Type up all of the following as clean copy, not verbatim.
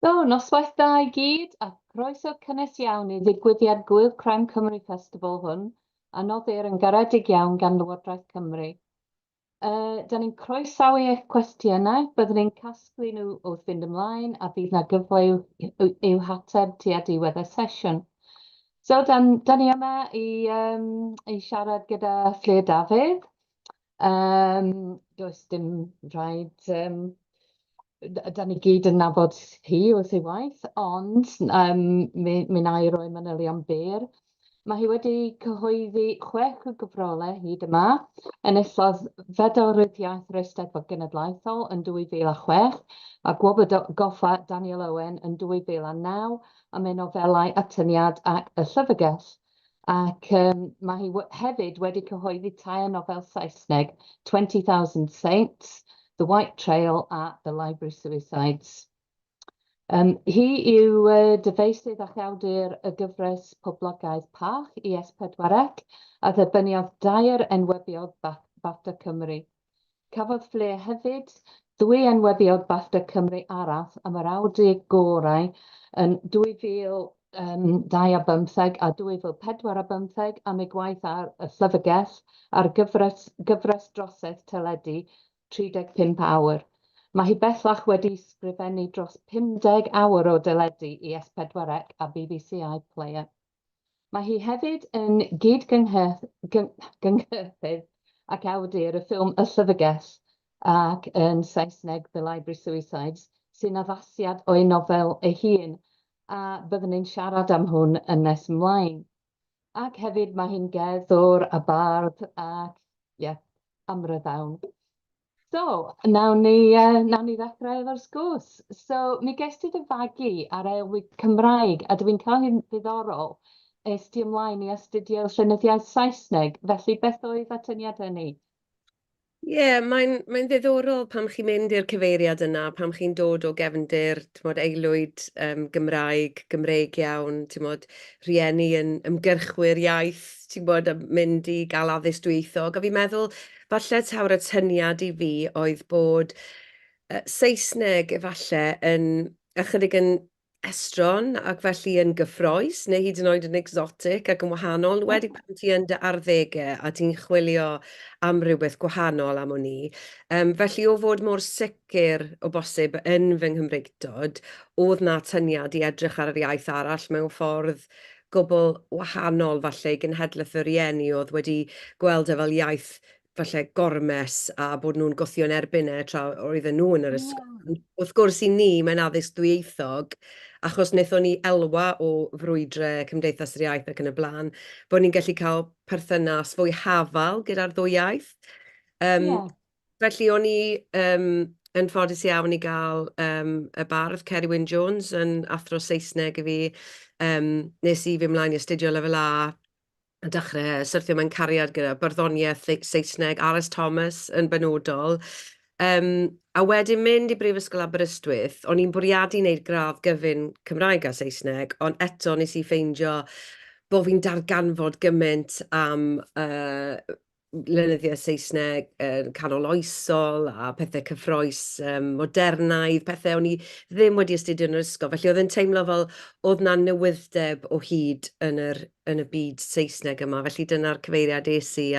So, noswaith dda i gyd, a croeso cynnes iawn i ddigwyddiad Gŵyl Crime Cymru Festival hwn, a noddir yn garedig iawn gan Lywodraeth Cymru. Da ni'n croesawu eich cwestiynau, byddwn ni'n casglu nhw wrth fynd ymlaen a bydd 'na gyfle i'w, i'w hateb tua diwedd y sesiwn. So, dan, dan ni yma i, i siarad gyda Fflur Dafydd. Does dim rhaid... Da ni gyd yn nabod hi wrth ei waith, ond mi wna i roi manylion byr. Mae hi wedi cyhoeddi 6 o gyfrolau hyd yma. Enillodd Fedal Ryddiaith yr Eisteddfod Genedlaethol yn 2006 a Gwobr Goffa Daniel Owen yn 2009 am ei nofelau Atyniad ac Y Llyfrgell. Ac mae hi hefyd wedi cyhoeddi tair nofel Saesneg, 20,000 Saints, The White Trail a The Library Suicides. Hi yw dyfeisydd ac awdur y gyfres poblogaidd Parch i S4C a dderbyniodd dair enwebiad BAFTA Cymru. Cafodd Fflur hefyd ddwy enwebiad BAFTA Cymru arall am yr awdur gorau yn 2025 a 2045 am ei gwaith ar Y Llyfrgell a'r gyfres, gyfres drosedd teledu 35 awr. Mae hi bellach wedi sgrifennu dros 50 awr o deledu i S4C a BBC iPlayer. Mae hi hefyd yn gyd-gynhyrchydd ac awdur y ffilm Y Llyfrgell ac yn Saesneg The Library Suicides, sy'n addasiad o'i nofel ei hun, a byddwn ni'n siarad am hwn yn nes ymlaen. Ac hefyd mae hi'n gerddor a bardd ac, ie, amryddawn. So, nawn ni, nawn ni ddechrau efo'r sgwrs. So, mi ges ti dy fagu ar aelwyd Cymraeg, a dwi'n cael hi'n ddiddorol, es ti ymlaen i astudio llenyddiaeth Saesneg, felly beth oedd atyniad hynny? Ie, yeah, mae'n mae ddiddorol pam chi'n mynd i'r cyfeiriad yna, pam chi'n dod o gefndir, timod, aelwyd Gymraeg, Gymreig iawn, timod, rhieni yn ymgyrchwyr iaith, ti'n gwybod, a mynd i gael addysg dwyieithog. A fi'n meddwl, falle taw'r atyniad i fi oedd bod Saesneg efallai yn ychydig yn estron ac felly yn gyffrous neu hyd yn oed yn exotic ac yn wahanol, yn enwedig pan ti yn dy arddegau a ti'n chwilio am rywbeth gwahanol am wn i. Felly o fod mor sicr o bosib yn fy Nghymreictod, oedd 'na atyniad i edrych ar yr iaith arall mewn ffordd gwbl wahanol falle i genhedlaeth fy rhieni oedd wedi gweld e fel iaith falle gormes a bod nhw'n gwthio yn erbyn e tra oedden nhw yn yr ysgol. Wrth gwrs i ni, mae'n addysg ddwyieithog, achos wnaethon ni elwa o frwydrau Cymdeithas yr Iaith ac yn y blaen, bod ni'n gallu cael perthynas fwy hafal gyda'r ddwy iaith. Felly o'n i yn ffodus iawn i gael y bardd Ceri Wyn Jones yn athro Saesneg i fi. Nes i fynd mlaen i astudio Lefel A a dechrau syrthio mewn cariad gyda barddoniaeth Saesneg, R.S. Thomas yn benodol. A wedyn mynd i Brifysgol Aberystwyth, o'n i'n bwriadu wneud gradd gyfun Cymraeg a Saesneg, ond eto nes i ffeindio bod fi'n darganfod gymaint am lenyddiaeth Saesneg yn canol oesol a pethau cyffrous modernaidd, pethau o'n i ddim wedi astudio yn yr ysgol. Felly oedd e'n teimlo fel oedd 'na newydd-deb o hyd yn yr, yn y byd Saesneg yma. Felly dyna'r cyfeiriad es i a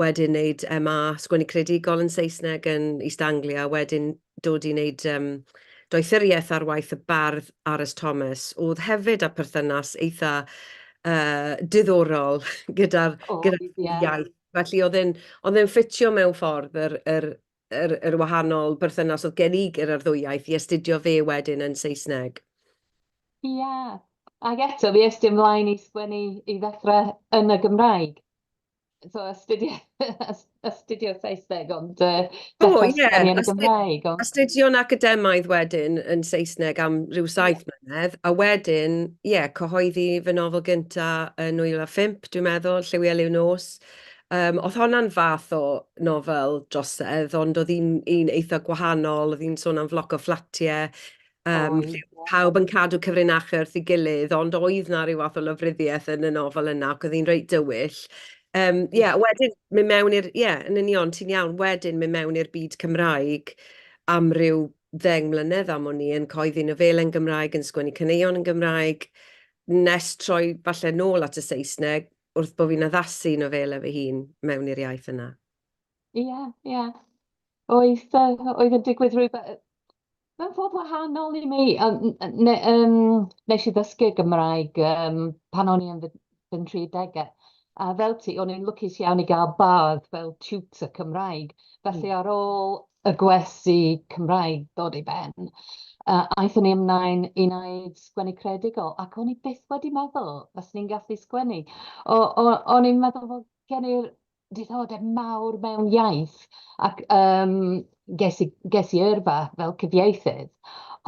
wedyn wneud MA Sgwennu Creadigol yn Saesneg yn East Anglia, wedyn dod i wneud doethuriaeth ar waith y bardd R.S. Thomas, oedd hefyd â perthynas eitha diddorol gyda'r gyda iaith. Felly oedd e'n oedd e'n ffitio mewn ffordd yr, yr, yr, yr wahanol berthynas oedd gen i gyda'r ddwy iaith i astudio fe wedyn yn Saesneg. Ie, yeah. Ac eto fi est ti ymlaen i sgwennu i ddechrau yn y Gymraeg. So astudio, astudio Saesneg, ond dechrau sgwennu yn y Gymraeg. Ond... Astudio'n academaidd wedyn yn Saesneg am ryw 7 mlynedd, a wedyn, ie, yeah, cyhoeddi fy nofel gynta yn 2005, dwi'n meddwl, Lliwiau Liw Nos. Oedd honna'n fath o nofel drosedd, ond oedd hi'n un eitha gwahanol, oedd hi'n sôn am floc o fflatiau, lle oedd pawb yn cadw cyfrinachau wrth ei gilydd, ond oedd 'na ryw fath o lofruddiaeth yn y nofel yna, ac oedd hi'n reit dywyll. Ie, wedyn mynd mewn i'r... ie, yn union, ti'n iawn, wedyn mynd mewn i'r byd Cymraeg am ryw 10 mlynedd am o'n i yn cyhoeddi nofelau yn Gymraeg, yn sgwennu caneuon yn Gymraeg, nes troi falle nôl at y Saesneg wrth bod fi'n addasu nofelau fy hun mewn i'r iaith yna. Ie. Oedd yn digwydd rhywbeth mewn ffordd wahanol i mi. Nes i ddysgu Gymraeg pan o'n i yn fy nhridegau. A fel ti, o'n i'n lwcus iawn i gael bardd fel tutor Cymraeg. Felly ar ôl y gwersi Cymraeg ddod i ben, aethon ni ymlaen i wneud sgwennu creadigol, ac o'n i byth wedi meddwl faswn i'n gallu sgwennu. O'n i'n meddwl fod gen i'r diddordeb mawr mewn iaith, ac ges i yrfa fel cyfieithydd,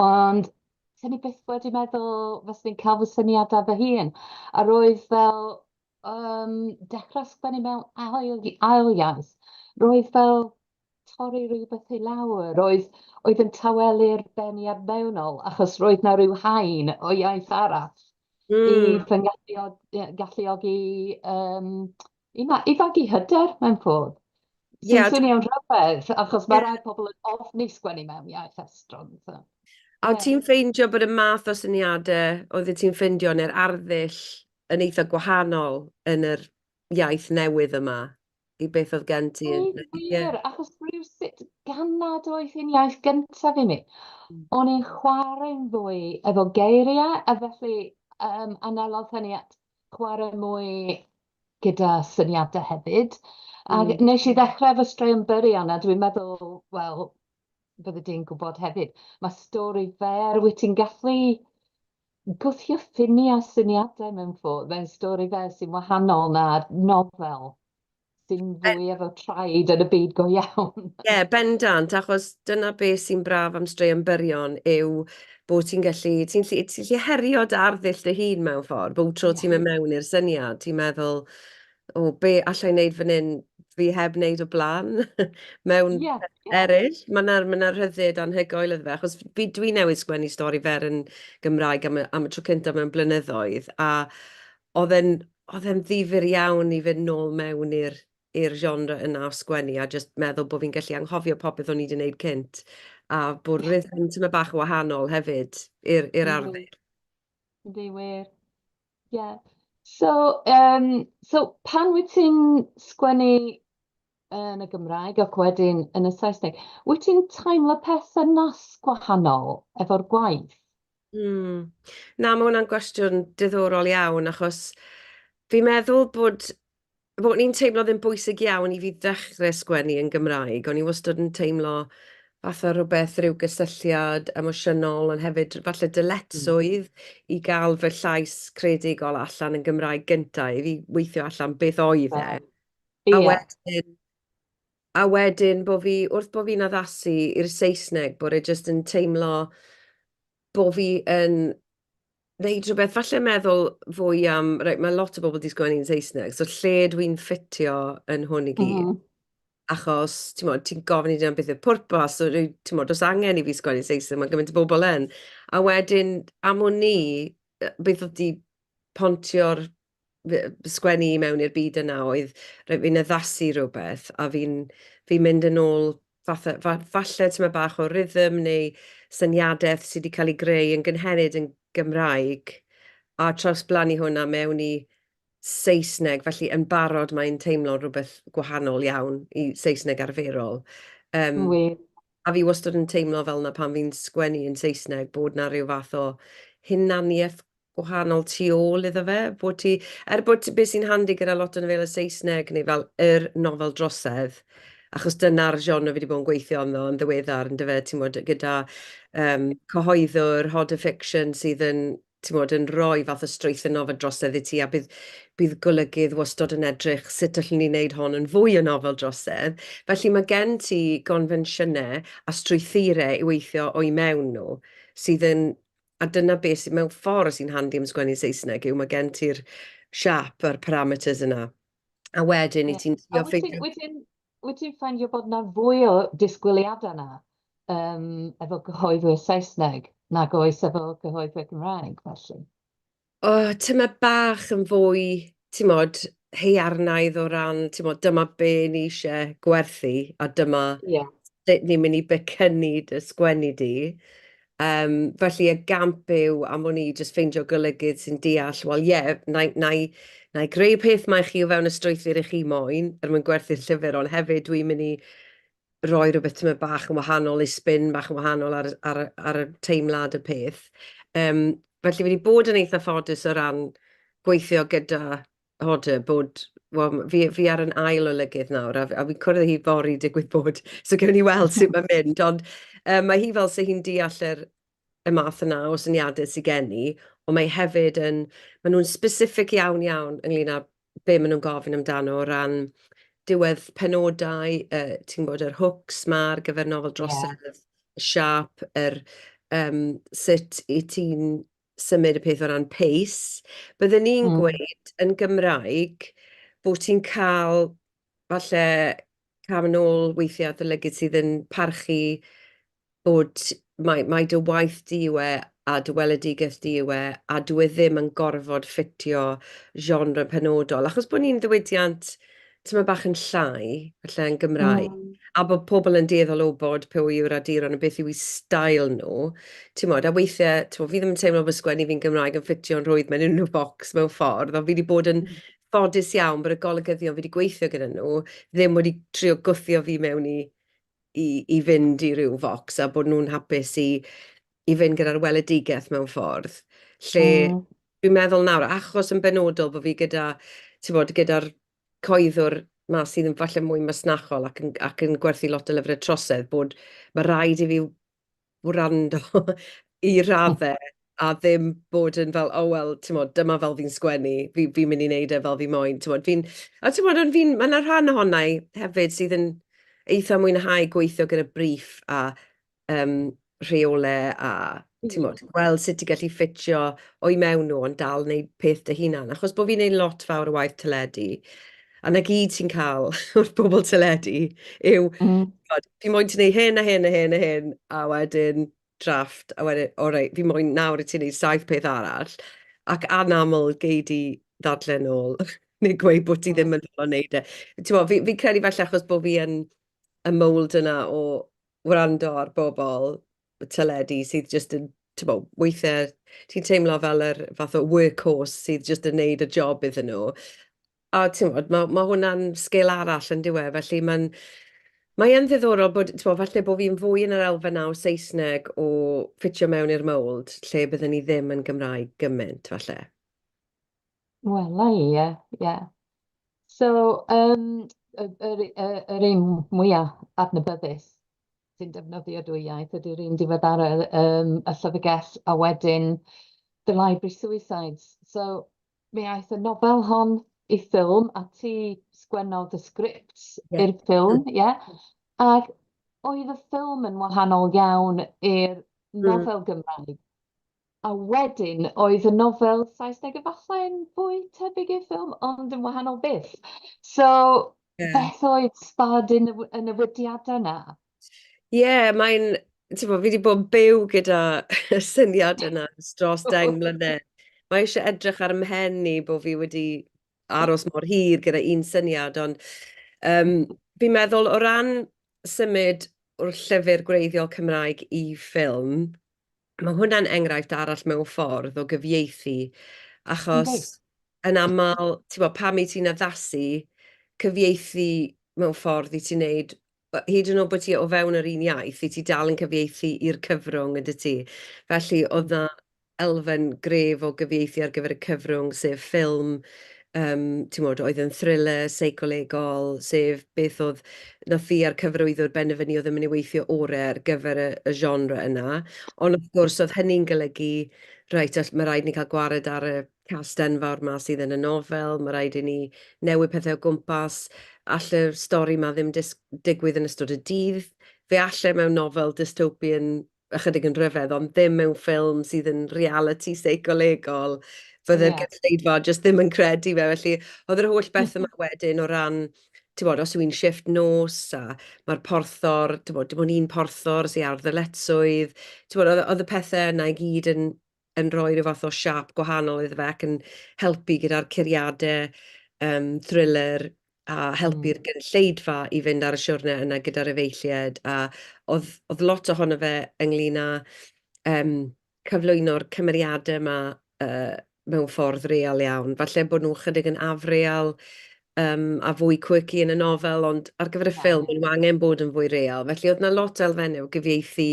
ond sen i byth wedi meddwl faswn i'n cael fy syniadau fy hun. A roedd fel dechrau sgwennu mewn ail iaith, roedd fel torri rhywbeth i lawr, oedd yn tawelu'r beniad mewnol, achos roedd na rhyw haen o iaith arall i fy galluogi i fagu hyder mewn ffordd. Sy'n swnio'n rhyfedd, achos mae rai pobl yn ofni sgwennu mewn iaith estron. So. A ti'n ffeindio bod y math o syniadau oeddet ti'n ffeindio neu'r arddull yn eitha gwahanol yn yr iaith newydd yma i beth oedd gen ti? Wir, achos rhywsut gan nad oedd hi'n iaith gyntaf i mi, o'n i'n chwarae'n fwy efo geiriau, a felly anelodd hynny at chwarae mwy gyda syniadau hefyd. Ac nes i ddechrau efo straeon byrion, a dwi'n meddwl, wel, bydde di'n gwybod hefyd, mae stori fer, wyt ti'n gallu gwthio ffiniau syniadau mewn ffordd, mewn stori fer sy'n wahanol na nofel sy'n fwy efo traed yn y byd go iawn. Ie, yeah, bendant, achos dyna beth sy'n braf am straeon byrion yw bod ti'n gallu, ti'n gallu herio dy arddull dy hun mewn ffordd, bob tro ti'n mynd mewn i'r syniad, ti'n meddwl, "O, be alla i wneud fan hyn fi heb wneud o blaen mewn eraill?" Mae yna ma rhyddid anhygoel iddo fe, achos dwi newydd sgwennu stori fer yn Gymraeg am y tro cyntaf mewn blynyddoedd, a oedd e'n ddifyr iawn i fynd nôl mewn i'r genre yna o sgwennu a just meddwl bod fi'n gallu anghofio popeth o'n i wedi gwneud cynt a bod rhythm tyma bach o wahanol hefyd i'r arddull. Yndi wir. Ie. So pan wyt ti'n sgwennu yn y Gymraeg ac wedyn yn y Saesneg, wyt ti'n teimlo perthynas gwahanol efo'r gwaith? Na, mae hwnna'n gwestiwn diddorol iawn, achos fi'n meddwl bod ni'n teimlo ddim bwysig iawn i fi ddechrau sgwennu yn Gymraeg. O'n i wastad yn teimlo fatha rhywbeth, rhyw gysylltiad emosiynol, ond hefyd falle dyletswydd i gael fy llais creadigol allan yn Gymraeg gyntaf, i fi weithio allan beth oedd e. A wedyn bod fi, wrth bod fi'n addasu i'r Saesneg, bod e jyst yn teimlo bod fi yn wneud rhywbeth, falle meddwl fwy am, reit, mae lot o bobl wedi sgwennu'n Saesneg, so lle dwi'n ffitio yn hwn i gyd? Achos, ti'n mod, ti'n gofyn i ti am beth yw'r pwrpas, so, ti'n mod, oes angen i fi sgwennu Saesneg, mae gymaint o bobl yn. A wedyn, am wn i, beth oedd di pontio'r sgwennu i mewn i'r byd yna oedd, reit, fi'n addasu rhywbeth, a fi'n fi mynd yn ôl fatha, falle tyma bach o rhythm neu syniadaeth sydd wedi cael ei greu yn gynhenid yn Gymraeg, a trawsblannu hwnna mewn i Saesneg, felly yn barod mae'n teimlo rhywbeth gwahanol iawn i Saesneg arferol. A fi wastad yn teimlo fel yna pan fi'n sgwennu yn Saesneg, bod na rhyw fath o hunaniaeth gwahanol tu ôl iddo fe. Bod ti, er bod beth sy'n handi gyda lot o nofelau Saesneg neu fel yr nofel drosedd, achos dyna'r genre fi wedi bod yn gweithio ynddo yn ddiweddar, yn dyfe, ti'n bod, gyda cyhoeddwr Hodder Fiction sydd yn, ti'n bod, yn rhoi fath o strwythur nofel drosedd i ti, a bydd golygydd wastad yn edrych sut allwn ni wneud hon yn fwy o nofel drosedd. Felly mae gen ti gonfensiynau a strwythurau i weithio o'i mewn nhw, sydd yn, a dyna beth sydd mewn ffordd sy'n handi am sgwennu Saesneg, yw mae gen ti'r siap a'r parameters yna. A wedyn i ti'n trio ffeindio. Wyt ti'n ffeindio bod yna fwy o disgwyliadau yna efo gyhoeddwyr Saesneg nag oes efo gyhoeddwyr Cymraeg, felly? O, tyma bach yn fwy, ti'n mod, haearnaidd o ran, ti'n mod, dyma be ni eisiau gwerthu, a dyma Sut ni'n mynd i becynnu dy sgwennu di. Felly y gamp yw am wn i jyst ffeindio golygydd sy'n deall, wel ie, wna i wna i wna i greu peth 'ma i chi o fewn y strwythur i chi moyn, er mwyn gwerthu'r llyfr, ond hefyd dwi'n mynd i roi rywbeth tamaid bach yn wahanol neu spin bach yn wahanol ar ar ar y teimlad y peth. Felly fi wedi bod yn eitha ffodus o ran gweithio gyda Hodder bod, wel, fi ar yn ail olygydd nawr a fi'n cwrdd â hi fory digwydd bod, so gewn ni weld sut mae'n mynd, ond mae hi fel 'se hi'n deall y math yna o syniadau sydd gen i, ond mae hefyd yn, maen nhw'n specific iawn iawn ynglyn â be maen nhw'n gofyn amdano o ran diwedd penodau, ti'n gwybod, yr hooks 'ma ar gyfer nofel drosedd, y siâp, yr sut i ti'n symud y peth o ran pace. Bydden ni'n gweud yn Gymraeg bod ti'n cael falle cam yn ôl weithiau at dy lygaid sydd yn parchu bod mai dy waith di yw e a dy weledigaeth di yw e, a dyw e ddim yn gorfod ffitio genre penodol. Achos bod ni'n ddiwydiant tamaid bach yn llai, falle yn Gymraeg, a bod pobl yn dueddol o wybod pwy yw'r awduron a beth yw eu steil nhw, timod, a weithiau, timod, fi ddim yn teimlo bod sgwennu fi'n Gymraeg yn ffitio'n rhwydd mewn unrhyw bocs mewn ffordd, ond fi 'di bod yn ffodus iawn bod y golygyddion fi 'di gweithio gyda nhw ddim wedi trio gwthio fi mewn i fynd i ryw focs, a bod nhw'n hapus i fynd gyda'r weledigaeth mewn ffordd, lle fi'n meddwl nawr, achos yn benodol bod fi gyda, timod, gyda'r coeddwr 'ma sydd yn falle mwy masnachol ac yn gwerthu lot o lyfrau trosedd, bod ma' raid i fi wrando i raddau a ddim bod yn fel, "O wel, timod, dyma fel fi'n sgwennu, fi'n mynd i wneud e fel fi moyn", timod. A timod, ond fi'n... ma' 'na rhan ohona i hefyd sydd yn eitha mwynhau gweithio gyda briff a rheolau a timod, gweld sut ti'n gallu ffitio o'i mewn nhw ond dal wneud peth dy hunan. Achos bod fi'n wneud lot fawr o waith teledu, a 'na gyd ti'n cael wrth bobl teledu yw, timod, "Fi moyn ti wneud hyn a hyn a hyn a hyn", a wedyn drafft, a wedyn, "O reit, fi moyn nawr i ti wneud saith peth arall", ac anaml gei di ddadlau nôl neu gweud bod ti ddim yn fodlon wneud e. Timod, fi'n credu falle achos bod fi yn y mould yna o wrando ar bobl teledu sydd jyst yn, tibod, weithiau ti'n teimlo fel yr fath o workhorse sydd jyst yn neud y job iddyn nhw. A timod, ma' hwnna'n sgil arall yn dyw e, felly mae e'n ddiddorol bod, tibod, falle bod fi'n fwy yn yr elfen 'na o Saesneg o ffitio mewn i'r mould, lle bydden ni ddim yn Gymraeg gymaint falle. Wela i, ie. So, yr un mwyaf adnabyddus sy'n defnyddio dwy iaith ydy'r un diweddara, y Llyfrgell a wedyn The Library Suicides. So, mi aeth y nofel hon i ffilm a ti sgwennodd y sgript i'r ffilm, ie? Ac oedd y ffilm yn wahanol iawn i'r nofel Gymraeg. A wedyn oedd y nofel Saesneg efallai yn fwy tebyg i'r ffilm, ond yn wahanol byth. So, beth oedd sbardun y newidiadau 'na? Ie, yeah, mae'n... Ti'n bod, fi wedi bod yn byw gyda y syniad yna ers dros 10 mlynedd. Mae eisiau edrych ar 'y mhen i bod fi wedi aros mor hir gyda un syniad, ond fi'n meddwl o ran symud o'r llyfr gwreiddiol Cymraeg i ffilm, mae hwnna'n enghraifft arall mewn ffordd o gyfieithu, achos yn aml, ti'n gwbod, pam i ti'n addasu, cyfieithu mewn ffordd i ti'n neud, hyd yn oed bod ti o fewn yr un iaith, i ti dal yn cyfieithu i'r cyfrwng yn dyt ti. Felly oedd 'na elfen gref o gyfieithu ar gyfer y cyfrwng, sef ffilm, timod, oedd yn thriller seicolegol, sef beth oedd... Wnaeth fi a'r cyfarwyddwr benderfynu oedd yn mynd i weithio orau ar gyfer y genre yna. Ond wrth gwrs oedd hynny'n golygu, reit, mae rhaid ni cael gwared ar y cast enfawr 'ma sydd yn y nofel, mae rhaid i ni newid pethau o gwmpas, all y stori 'ma ddim digwydd yn ystod y dydd. Fe alle mewn nofel dystopian ychydig yn rhyfedd, ond ddim mewn ffilm sydd yn realiti seicolegol. Fydde'r gynulleidfa jyst ddim yn credu fe. Felly oedd yr holl beth yma wedyn o ran, tibod, os yw hi'n shifft nos a mae'r porthor, tibod, dim ond un porthor sydd ar ddyletswydd. Tibod, oedd y pethau yna i gyd yn rhoi rhyw fath o siâp gwahanol iddo fe ac yn helpu gyda'r curiadau thriller. a helpu'r gynulleidfa i fynd ar y siwrne yna gyda'r efeilliaid, a oedd lot ohono fe ynglyn â cyflwyno'r cymeriadau yma mewn ffordd real iawn. Falle bod nhw chydig yn afreal a fwy quirky yn y nofel, ond ar gyfer y ffilm, maen nhw angen bod yn fwy real. Felly oedd 'na lot o elfennau o gyfieithu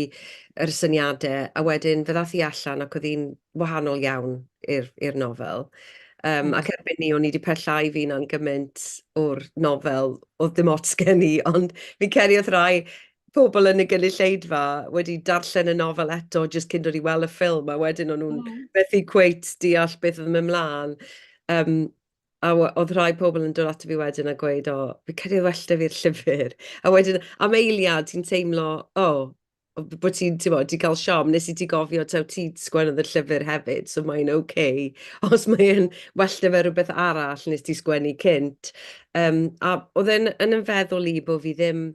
yr syniadau, a wedyn fe ddaeth hi allan ac oedd hi'n wahanol iawn i'r nofel. Ac erbyn 'ny, o'n i 'di pellhau fy hunan gymaint o'r nofel, oedd dim ots gen i, ond fi'n credu oedd rhai pobl yn y gynulleidfa wedi darllen y nofel eto jyst cyn dod i weld y ffilm, a wedyn o'n nhw'n methu cweit deall beth oedd yn mynd mlaen. A oedd rhai pobl yn dod ato fi wedyn a gweud, "O, fi credu oedd well 'da fi'r llyfr." A wedyn am eiliad ti'n teimlo, o, bod ti'n, timod, 'di cael siom, nes i ti gofio taw ti sgwennodd y llyfr hefyd, so mae'n ok os mae'n well 'da fe rywbeth arall nes ti sgwennu cynt. A oedd e'n yn 'y feddwl i bod fi ddim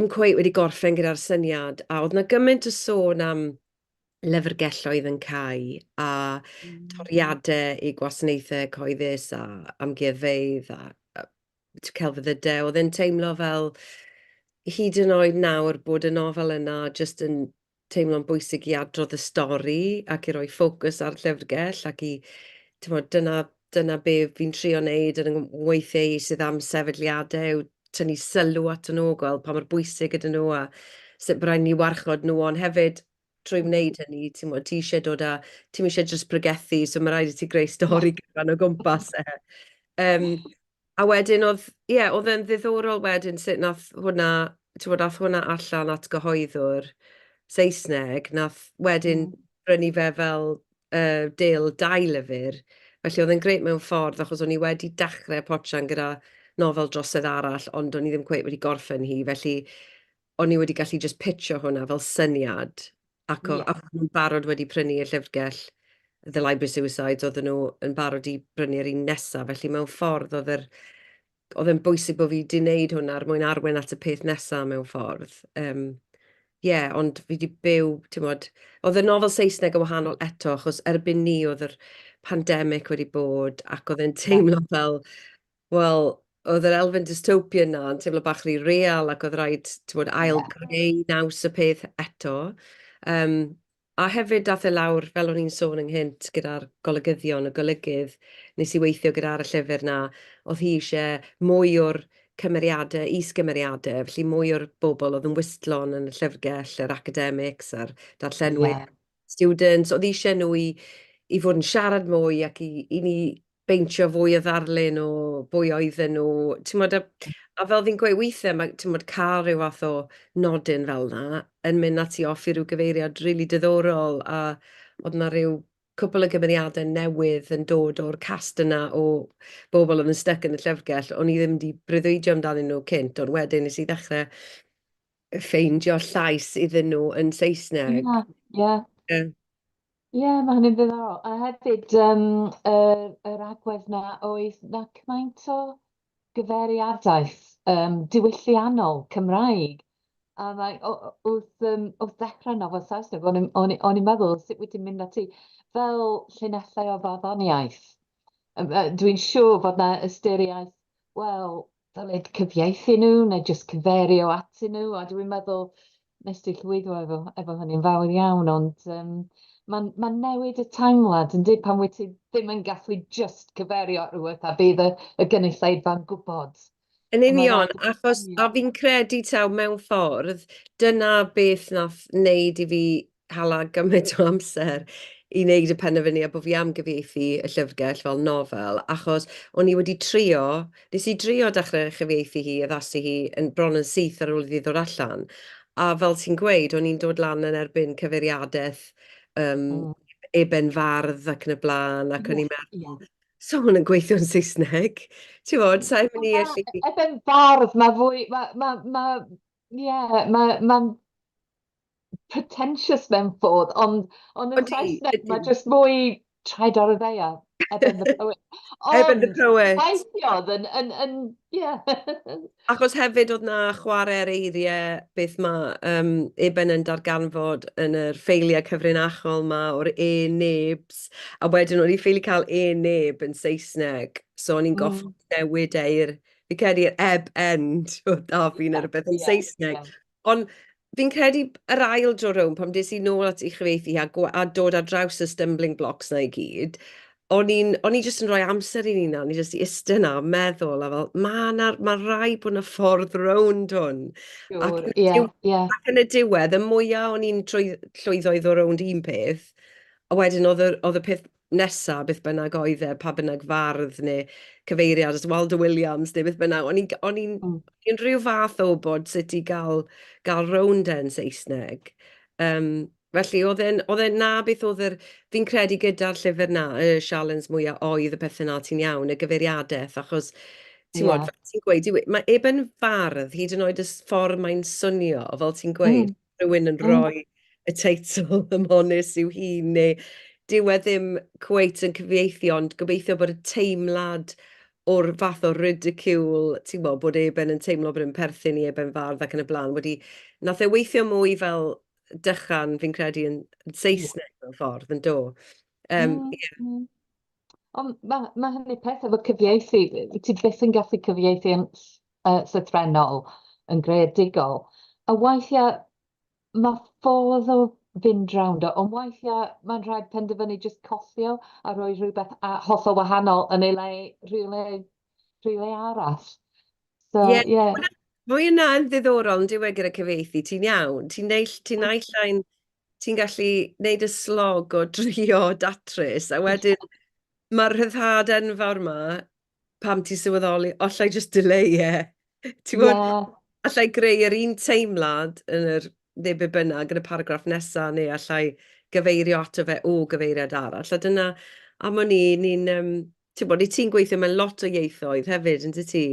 cweit wedi gorffen gyda'r syniad, a oedd 'na gymaint o sôn am lyfrgelloedd yn cau a toriadau i gwasanaethau cyhoeddus a amgueddfeydd a celfyddydau. Oedd e'n teimlo fel hyd yn oed nawr bod y nofel yna jyst yn teimlo'n bwysig i adrodd y stori ac i roi ffocws ar llyfrgell ac i, timod, dyna be fi'n trio wneud yn 'y ngweithiau i sydd am sefydliadau, yw tynnu sylw atyn nhw, gweld pa mor bwysig ydyn nhw a sut bod rhaid ni warchod nhw, ond hefyd trwy wneud hynny, timod, ti isie dod â... ti'm isie jyst pregethu, so ma' raid i ti greu stori gyfan o gwmpas e. A wedyn oedd, ie, oedd e'n ddiddorol wedyn sut wnaeth hwnna, timod, aeth hwnna allan at gyhoeddwr Saesneg, wnaeth wedyn brynu fe fel deal dau lyfr. Felly oedd e'n grêt mewn ffordd, achos o'n i wedi dechrau potsian gyda nofel drosedd arall, ond o'n i ddim cweit wedi gorffen hi, felly o'n i wedi gallu jyst pitio hwnna fel syniad, ac o, ac o'n nhw'n barod wedi prynu y llyfrgell The Library Suicides, oedden nhw yn barod i brynu'r un nesaf, felly mewn ffordd oedd yr, oedd e'n bwysig bod fi 'di wneud hwnna er mwyn arwain at y peth nesaf mewn ffordd. Ie, ond fi 'di byw, timod, oedd y nofel Saesneg yn wahanol eto, achos erbyn 'ny oedd yr pandemig wedi bod ac oedd e'n teimlo fel, wel, oedd yr elfen dystopian 'na yn teimlo bach rhy real ac oedd rhaid, timod, ail-greu naws y peth eto. A hefyd daeth e lawr, fel o'n i'n sôn ynghynt, gyda'r golygyddion, y golygydd wnes i weithio gyda ar y llyfr 'na, oedd hi isie mwy o'r cymeriadau, is-gymeriadau, felly mwy o'r bobl oedd yn wystlon yn y llyfrgell, yr academics a'r darllenwyr, students, oedd eisiau nhw i fod yn siarad mwy ac i ni beintio fwy o ddarlun o bwy oedden nhw, timod, a fel fi'n gweud, weithiau mae, timod, cael rhyw fath o nodyn fel 'na yn mynd â ti off i ryw gyfeiriad rili diddorol, a oedd 'na ryw cwpl o gymeriadau newydd yn dod o'r cast yna o bobl oedd yn styc yn y llyfrgell, o'n i ddim 'di breuddwydio amdanyn nhw cynt, ond wedyn wnes i ddechrau ffeindio llais iddyn nhw yn Saesneg. Ie. Ie, mae hynny'n ddiddorol. A hefyd yr agwedd 'na oedd 'na cymaint o gyfeiriadaeth diwylliannol Cymraeg. A mae wrth ddechrau nofel Saesneg, o'n i'n meddwl sut wyt ti'n mynd ati fel llinellau o farddoniaeth. Dwi'n siŵr fod 'na ystyriaeth, wel, dylid cyfieithu nhw neu jyst cyfeirio atyn nhw, a dwi'n meddwl nes di llwyddo efo hynny'n fawr iawn, ond mae'n ma newid y teimlad, yndi, pan wyt ti ddim yn gallu just cyfeirio at rhywbeth a bydd y gynulleidfa'n gwybod. Yn union, achos, a fi'n credu taw mewn ffordd, dyna beth nath wneud i fi hala gymaint o amser i wneud y penderfyniad bod fi am gyfieithu y llyfrgell fel nofel, achos o'n i wedi trio, nes i drio dechrau chyfieithu hi, addasu hi yn bron yn syth ar ôl iddi ddod allan, a fel ti'n gweud, o'n i'n dod lan yn erbyn cyfeiriadaeth Eben Fardd ac yn y blaen, ac o'n i'n meddwl, so hwn yn gweithio yn Saesneg, ti'n gwybod, sa i'n mynd i allu... Eben Fardd, mae fwy, mae, ma, ma, ie, mae, ma pretentious mewn ffordd, ond yn Saesneg mae jyst mwy traed ar y ddaear, Eben the Poet. Eben the Poet. Weithiodd yn, ie. Achos hefyd oedd 'na chwarae ar eiriau beth mae Eben yn darganfod yn yr ffeiliau cyfrinachol 'ma o'r e-nebs, a wedyn o'n i ffili cael e-neb yn Saesneg, so o'n i'n gorfod newid e i'r Fi'n credu'r ebb end o da fi neu rhywbeth yn Saesneg. Ond fi'n credu yr ail dro rownd, pan des i nôl at ei chyfieithu a, a dod ar draws y stumbling blocks na i gyd, o'n i'n o'n i jyst yn rhoi amser i'n hunan, i jyst i iste 'na a meddwl a fel, ma' 'na ma' raid bod 'na ffordd rownd hwn. Ac yn y Ac yn y diwedd, y mwya o'n i'n trwy llwyddo i ddod rownd un peth, a wedyn oedd yr oedd y peth nesa, beth bynnag oedd e, pa bynnag fardd neu cyfeiriad at Waldo Williams neu beth bynnag, o'n i'n o'n i'n o'n i'n rhyw fath o wybod sut i gael gael rownd e yn Saesneg. Yym felly oedd e'n oedd e'n 'na beth oedd yr... Fi'n credu gyda'r llyfr 'na, y sialens mwya oedd y pethe 'na, ti'n iawn, y gyfeiriadaeth, achos ti'n gwybod, fel ti'n gweud, dyw e... ma' Eben Fardd, hyd yn oed y ffordd mae'n swnio, fel ti'n gweud, rhywun yn rhoi y teitl ymhonnus i'w hun, neu dyw e ddim cweit yn cyfieithu, ond gobeithio bod y teimlad o'r fath o ridicule, ti'n gwybod, bod Eben yn teimlo bod e'n perthyn i Eben Fardd ac yn y blaen, wedi... Wnaeth e weithio mwy fel dychan, fi'n credu, yn Saesneg mewn ffordd, yn do. Ie. Ond ma' hynny peth efo cyfieithu, ti byth yn gallu cyfieithu yn llythrennol, yn greadigol. A weithiau ma' ffordd o fynd rownd o, ond weithiau mae'n rhaid penderfynu jyst colli o a rhoi rhywbeth hollol wahanol yn ei le rhywle, rhywle arall. So, Ie, yeah. Mae hwnna yn ddiddorol yn dyw e gyda cyfieithu, ti'n iawn. Ti'n naill, ti'n naill ai'n, ti'n gallu neud y slog o drio datrys, a wedyn mae'r rhyddhad enfawr 'ma pam ti'n sylweddoli, alla i jyst dileu e. Ti'n gwbod? Alla i greu yr un teimlad yn yr, neu be bynnag, yn y paragraff nesa, neu alla i gyfeirio ato fe o gyfeiriad arall. A dyna, am wn i, ni'n, ti'n gwbod, i ti'n gweithio mewn lot o ieithoedd hefyd, yn dyt ti?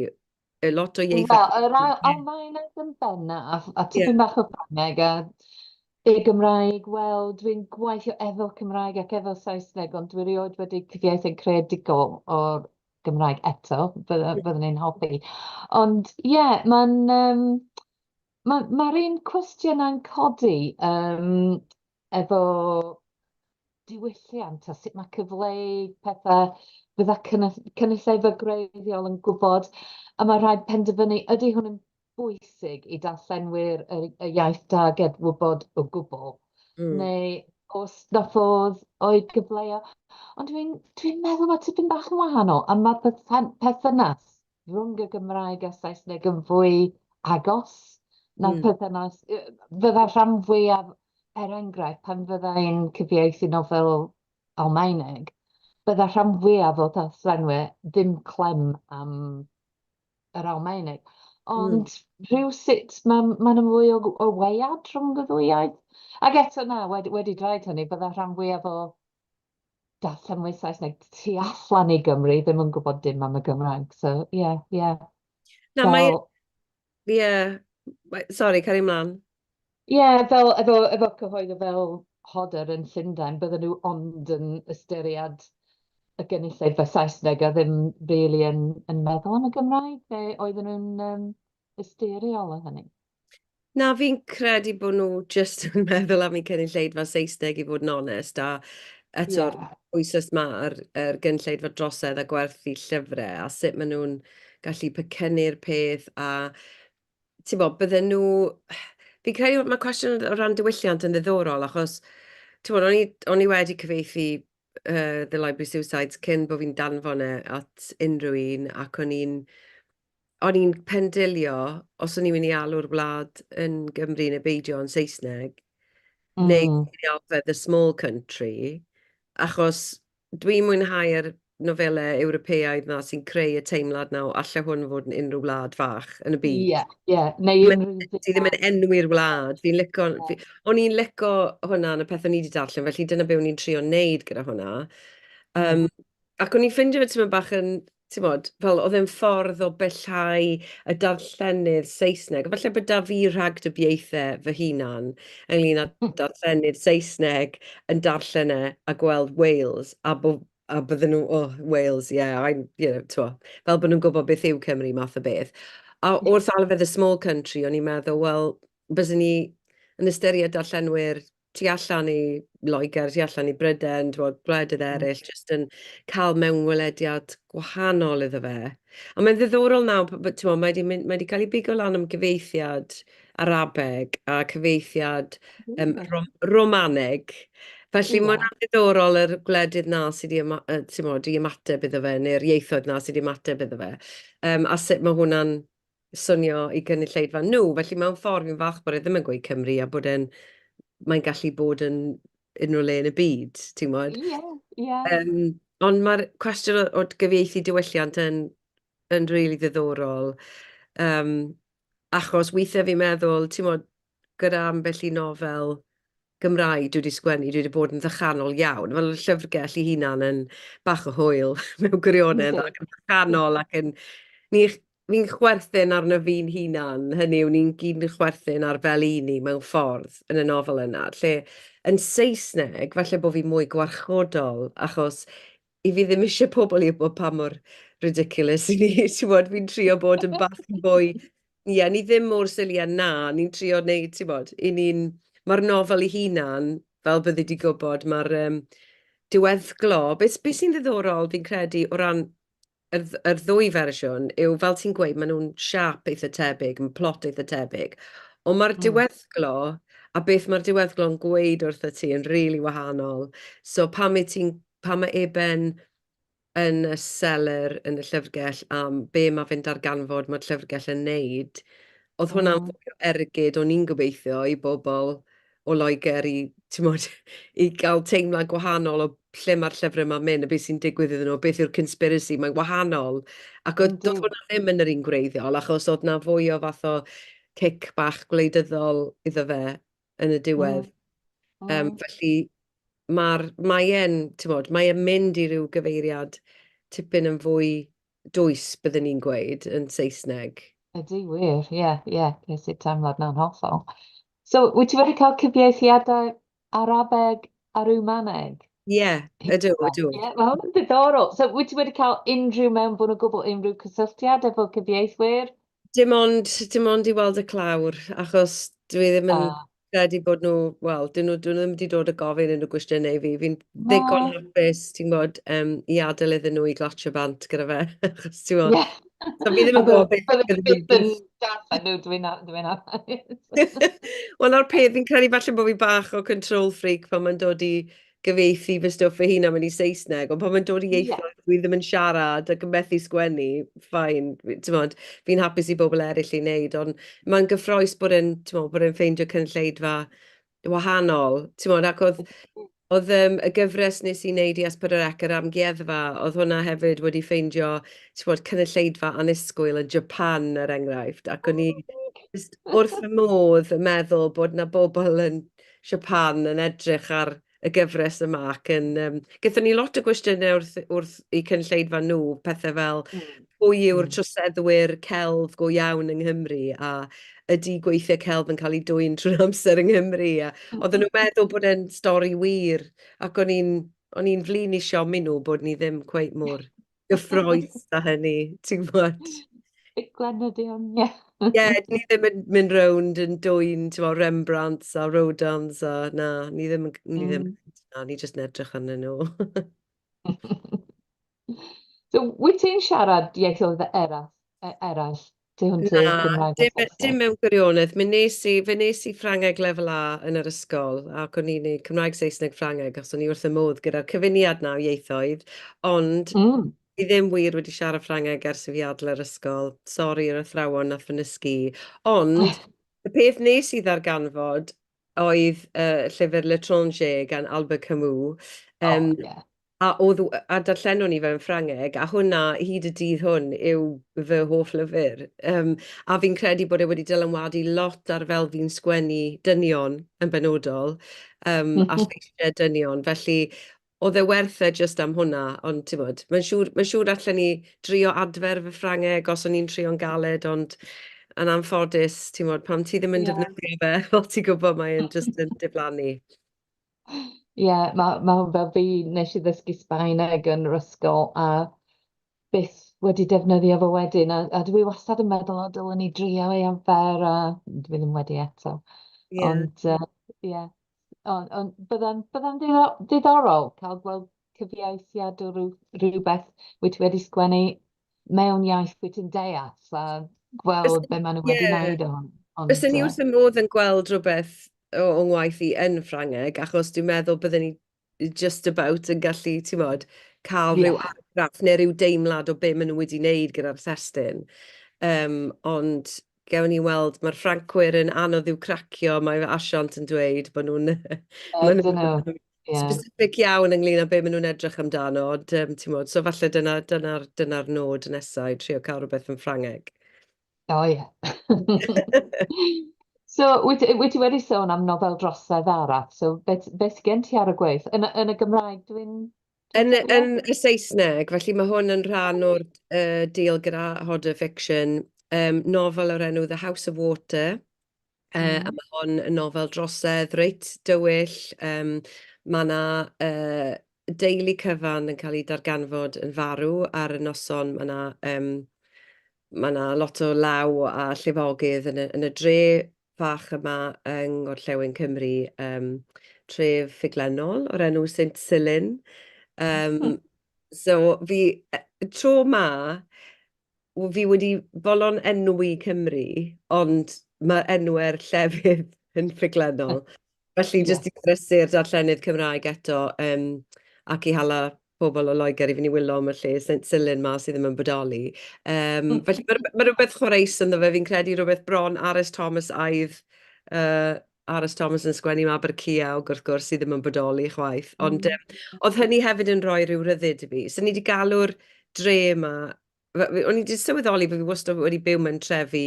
Lot o ieithoedd. Wel, yr Almaeneg yn bennaf, a tipyn bach o Ffrangeg, a y Gymraeg, wel, dwi'n gweithio efo Cymraeg ac efo Saesneg, ond dwi erioed wedi cyfieithu'n creadigol o'r Gymraeg eto, byddwn i'n hoffi. Ond ie, yeah, mae'n mae'r un cwestiynau'n codi efo diwylliant a sut mae cyfleu pethau fydda cynulleidfa gwreiddiol yn gwybod, a mae rhaid penderfynu ydy hwn yn bwysig i darllenwyr y iaith darged wybod o gwbl, neu os na ffordd o'i gyfleu o. Ond dwi'n meddwl mae tipyn bach yn wahanol, a mae'r perthynas rhwng y Gymraeg a Saesneg yn fwy agos na'r perthynas fydda rhan fwyaf, er enghraifft, pan fydda i'n cyfieithu nofel Almaeneg, bydda rhan fwyaf o ddarllenwyr ddim clem am yr Almaeneg. Ond rhywsut ma' 'na mwy o waead rhwng y ddwy iaith. Ac eto na, wedi dweud hynny, bydda rhan fwyaf o darllenwyr Saesneg tu allan i Gymru ddim yn gwybod dim am y Gymraeg. So ie. Na, mae... Ie. Sori, cario mlaen. Ie, yeah, fel efo cyhoeddi fel Hodder yn Llundain, bydden nhw ond yn ystyried y gynulleidfa Saesneg a ddim really yn meddwl am y Gymraeg, neu oedden nhw'n ystyriol o hynny? Na, fi'n credu bod nhw jyst yn meddwl am eu cynulleidfa Saesneg i fod yn onest, a eto'r pwyslais 'ma ar yr gynulleidfa drosedd a gwerthu llyfrau, a sut maen nhw'n gallu pecynnu'r peth, a ti'n bod, bydden nhw... Fi'n credu mae cwestiwn o ran diwylliant yn ddiddorol, achos ti'n bod, o'n i wedi cyfieithu The Library Suicides cyn bod fi'n danfon e at unrhyw un, ac o'n i'n pendilio os o'n i'n mynd i alw'r wlad yn Gymru neu beidio yn Saesneg, neu mynd i alw fe The Small Country, achos dwi'n mwynhau'r nofelau Ewropeaidd 'na sy'n creu y teimlad 'na o alle hwn fod yn unrhyw wlad fach yn y byd. Ie, ie, neu unrhyw Ti ddim yn enwi'r wlad. Fi'n lico... O'n i'n lico hwnna yn y peth o'n i 'di darllen, felly dyna be o'n i'n trio wneud gyda hwnna. Ac o'n i'n ffeindio fe tipyn bach yn, timod, fel oedd e'n ffordd o bellhau y darllenydd Saesneg. Falle bod 'da fi rhagdybiaethau fy hunan ynglyn â darllenydd Saesneg yn darllen e a gweld Wales, a bo-, a bydden nhw, "Oh, Wales, yeah, I'm, tibod, fel bod nhw'n gwybod beth yw Cymru math o beth. A wrth alw fe The Small Country, o'n i'n meddwl, wel, byswn i yn ystyried darllenwyr tu allan i Loegr, tu allan i Bryden, timod, gwledydd eraill, jyst yn cael mewnwelediad gwahanol iddo fe. A mae'n ddiddorol nawr, timod, mae 'di mynd, mae 'di cael ei bigo lan am gyfieithiad Arabeg a cyfieithiad Romaneg. Felly mae hwnna'n ddiddorol yr gwledydd 'na sydd 'di timod, 'di ymateb iddo fe, neu'r ieithoedd 'na sydd 'di ymateb iddo fe. A sut mae hwnna'n swnio i gynulleidfa nhw. Felly mewn ffordd fi'n falch bod e ddim yn gweud Cymru a bod e'n... mae'n gallu bod yn unrhyw le yn y byd, ti'n gwybod? Ie, ie. Ond mae'r cwestiwn o gyfieithu diwylliant yn rili ddiddorol. Achos weithiau fi'n meddwl, timod, gyda ambell i nofel Gymraeg dwi 'di sgwennu, dwi 'di bod yn ddychanol iawn. Fel y llyfrgell ei hunan yn bach o hwyl mewn gwirionedd ac yn ddychanol ac yn... Ni, ni'n chwerthin arno fi'n hunan, hynny yw, ni'n gyd yn chwerthin ar fel i ni mewn ffordd yn y nofel yna, lle yn Saesneg, falle bod fi mwy gwarchodol, achos i fi ddim eisiau pobl i wybod pa mor ridiculous i ni, ti'n gwybod, fi'n trio bod yn bach yn fwy... Ie, ni ddim mor silly â 'na, ni'n trio wneud, ti'n gwybod, 'y ni'n... Mae'r nofel ei hunan, fel byddi di gwybod, mae'r diweddglo... Be be sy'n ddiddorol, fi'n credu, o ran yr ddwy fersiwn, yw fel ti'n gweud, maen nhw'n siâp eitha tebyg, yn plot eitha tebyg, ond mae'r diweddglo a beth mae'r diweddglo'n gweud wrtho ti yn rili wahanol. So pam wyt ti'n pan mae Eben yn y seler yn y llyfrgell am be mae fe'n darganfod mae'r llyfrgell yn wneud, oedd hwnna'n fwy o ergyd, o'n i'n gobeithio, i bobl o Loegr i, timod, i gael teimlad gwahanol o lle mae'r llyfrau yma'n mynd a beth sy'n digwydd iddyn nhw, beth yw'r conspiracy, mae'n wahanol. Ac oedd, doedd hwnna ddim yn yr un gwreiddiol, achos oedd 'na fwy o fath o cic bach gwleidyddol iddo fe yn y diwedd. Felly mae e'n, timod, mae e'n mynd i ryw gyfeiriad tipyn yn fwy dwys, byddwn ni'n gweud, yn Saesneg. Ydy wir, ie, ie, ges i'r teimlad 'na'n hollol. So, wyt ti wedi cael cyfieithiadau Arabeg a Rwmaneg? Ie, ydw, ydw. Ie, mae hwn yn ddiddorol. So, wyt ti wedi cael unrhyw mewnbwn o gwbl, unrhyw cysylltiad efo cyfieithwyr? Dim ond i weld y clawr, achos dwi ddim yn credu bod nhw, wel, dyn nhw ddim wedi dod a gofyn unrhyw gwestiynau i fi. Fi'n ddigon hapus, ti'n gwybod, i adael iddyn nhw i glatsio bant gyda fe, achos ti'n gwybod, so fi ddim yn gwybod beth Bydde byth yn darllen nhw, dwi'n Wel, 'na'r peth, fi'n credu falle bod fi bach o control freak pan mae'n dod i gyfieithu fy stwff fy hun am yn i Saesneg, ond pan mae'n dod i ieithoedd dwi ddim yn siarad ac yn methu sgwennu, fine, timod, fi'n hapus i bobl eraill i wneud, ond mae'n gyffrous bod e'n, timod, bod e'n ffeindio cynulleidfa wahanol, timod, ac oedd y gyfres wnes i wneud i S4C, yr amgueddfa, oedd hwnna hefyd wedi ffeindio, timod, cynulleidfa annisgwyl yn Japan, er enghraifft, ac o'n i jyst wrth fy modd yn meddwl bod 'na bobl yn Japan yn edrych ar y gyfres yma ac yn... Gaethon ni lot o gwestiynau wrth eu cynulleidfa nhw, pethe fel pwy yw'r troseddwyr celf go iawn yng Nghymru a ydy gweithiau celf yn cael eu dwyn trwy'r amser yng Nghymru? A oedden nhw'n meddwl bod e'n stori wir ac o'n i'n flin i siomi nhw bod ni ddim cweit mor gyffrous â hynny, ti'n gwybod? Ffuglen ydy hwn, ie. Ie, ni ddim yn mynd rownd yn dwyn, timod, Rembrandts a Rodins a na, ni ddim yn, ni ddim, na, ni jyst yn edrych arnyn nhw. So, wyt ti'n siarad ieithoedd eraill, eraill tu hwnt i'r Na, Gymraeg a dim, Saesneg? dim mewn gwirionedd. Mi wnes i Ffrangeg lefel A yn yr ysgol, ac o'n i'n neud Cymraeg, Saesneg, Ffrangeg, achos o'n i wrth y modd gyda'r cyfuniad 'na o ieithoedd, ond fi ddim wir wedi siarad Ffrangeg ers i fi adael yr ysgol. Sori i'r athrawon nath fy nysgu i. Ond y peth wnes i ddarganfod oedd llyfr L'Étranger gan Albert Camus. A oedd, a darllenwn i fe yn Ffrangeg, a hwnna, hyd y dydd hwn, yw fy hoff lyfr. A fi'n credu bod e wedi dylanwadu lot ar fel fi'n sgwennu dynion yn benodol, a lleisiau dynion. Felly, oedd e werth e jyst am hwnna, ond timod, mae'n siŵr allen ni drio adfer fy Ffrangeg os o'n i'n trio'n galed, ond yn anffodus, timod, pan ti ddim yn defnyddio fe, fel ti'n gwybod, mae'n jyst yn diflannu. Ie, ma hwn fel fi, wnes i ddysgu Sbaeneg yn yr ysgol a byth wedi defnyddio fo wedyn, a dwi wastad yn meddwl, o, dylwn i drio ei arfer, a dwi ddim wedi eto. Ond ie. Ond on, bydda'n bydda diddorol cael gweld cyfieithiad o rhywbeth wyt ti wedi sgwennu mewn iaith wyt ti'n deall a gweld be maen nhw wedi wneud o hwn. Bysen ni wrth y modd yn gweld rhywbeth o ngwaith i yn Ffrangeg, achos dwi'n meddwl bydden ni just about yn gallu, timod, cael rhyw argraff neu rhyw deimlad o be maen nhw wedi wneud gyda'r testun. Ond gewn ni weld, mae'r Ffrancwyr yn anodd i'w cracio, mae fy asiant yn dweud bod nhw'n maen nhw'n specific iawn ynglyn â be maen nhw'n edrych amdano, ond timod, so falle dyna'r dyna, dyna nod nesaf, i trio cael rhywbeth yn Ffrangeg. O ie. So, wyt ti wedi sôn am nofel drosedd arall, so beth gen ti ar y gweill? Yn y Gymraeg, dwi'n... Yn y Saesneg, felly mae hwn yn rhan o'r deal gyda Hodder Fiction, nofel o'r enw The House of Water. A mae hon yn nofel drosedd reit dywyll. Mae 'na deulu cyfan yn cael ei darganfod yn farw ar y noson. Mae 'na lot o law a llifogydd yn y dre fach yma yng Ngorllewin Cymru, tref ffuglennol o'r enw Saint Silyn. So fi, tro 'ma, fi wedi bolon enwi Cymru, ond mae enwau'r llefydd yn ffuglennol. Felly jyst i ddrysu'r darllenydd Cymraeg eto, ac i hala pobl o Loegr i fynd i wylo am y lle Saint Silyn 'ma sydd ddim yn bodoli. Felly ma' rywbeth chwareus ynddo fe, fi'n credu rywbeth bron R.S. Thomas-aidd, R.S. Thomas yn sgwennu am Aberciawg, wrth gwrs, sydd ddim yn bodoli chwaith. Ond oedd hynny hefyd yn rhoi rhyw ryddid i fi. So ni 'di galw'r dre 'ma... O'n i 'di sylweddoli bod fi wastad wedi byw mewn trefi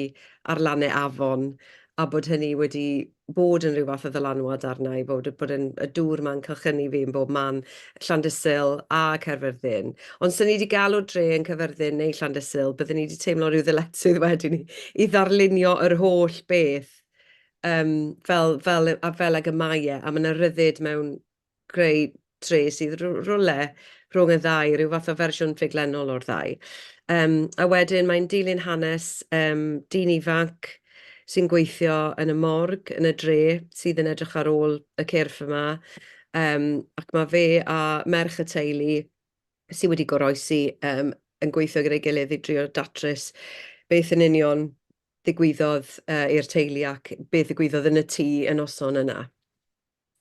ar lannau afon, a bod hynny wedi bod yn rhyw fath o ddylanwad arna i, bod yn, y dŵr 'ma'n cylchynu fi yn bob man, Llandysul a Caerfyrddin. Ond 'sen ni 'di galw'r dre yn Caerfyrddin neu Llandysul, bydden ni 'di teimlo rhyw ddyletswydd wedyn i ddarlunio yr holl beth fel, a fel ag y mae e, a ma' 'na ryddid mewn creu tre sydd rywle rhwng y ddau, rhyw fath o fersiwn ffuglenol o'r ddau. A wedyn mae'n dilyn hanes dyn ifanc sy'n gweithio yn y morg yn y dre, sydd yn edrych ar ôl y cyrff yma. Ac mae fe a merch y teulu sydd wedi goroesi yn gweithio gyda'i gilydd i drio datrys beth yn union ddigwyddodd i'r teulu ac beth ddigwyddodd yn y tŷ y noson yna.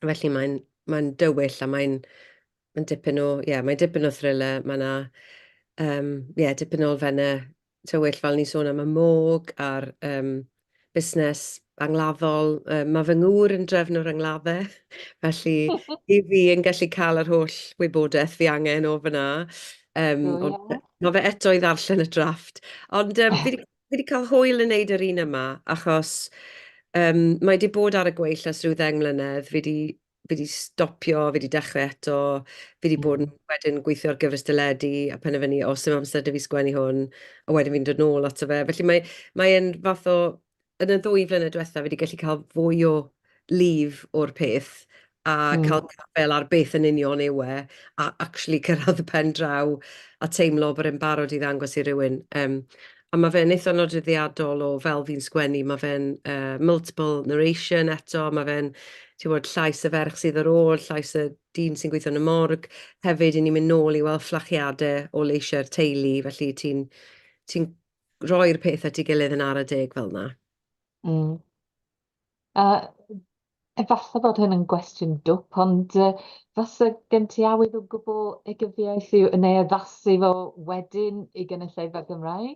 Felly mae'n dywyll a mae'n dipyn o, ie, mae'n dipyn o thriller. Mae 'na, ie, dipyn o elfennau tywyll fel ni'n sôn am y môg a'r busnes angladdol. Mae fy ngŵr yn drefnwr angladdau, felly i fi yn gallu cael yr holl wybodaeth fi angen o fan'na. Ond mae fe eto i ddarllen y drafft. Ond fi 'di cael hwyl yn wneud yr un yma, achos mae 'di bod ar y gweill ers rhyw 10 mlynedd. Fi 'di stopio, fi 'di dechrau eto, fi 'di bod yn wedyn gweithio ar gyfres deledu a penderfynu, "O, 'sdim amser 'da fi sgwennu hwn", a wedyn fi'n dod nôl ato fe. Felly mae e'n fath o... Yn y ddwy flynedd diwetha, fi 'di gallu cael fwy o lif o'r peth a cael gafael ar beth yn union yw e, a actually cyrraedd y pen draw a teimlo bod e'n barod i ddangos i rywun. A ma' fe'n eitha nodweddiadol o fel fi'n sgwennu, ma' fe'n multiple narration eto, ma' fe'n, ti'n gwbod, llais y ferch sydd ar ôl, llais y dyn sy'n gweithio yn y morg. Hefyd, 'y ni'n mynd nôl i weld fflachiadau o leisiau'r teulu, felly ti'n ti'n rhoi'r peth at ei gilydd yn ara deg fel 'na. A efallai bod hyn yn gwestiwn dwp, ond fasa gen ti awydd o gwbl ei gyfieithu neu addasu fo wedyn i gynulleidfa Gymraeg?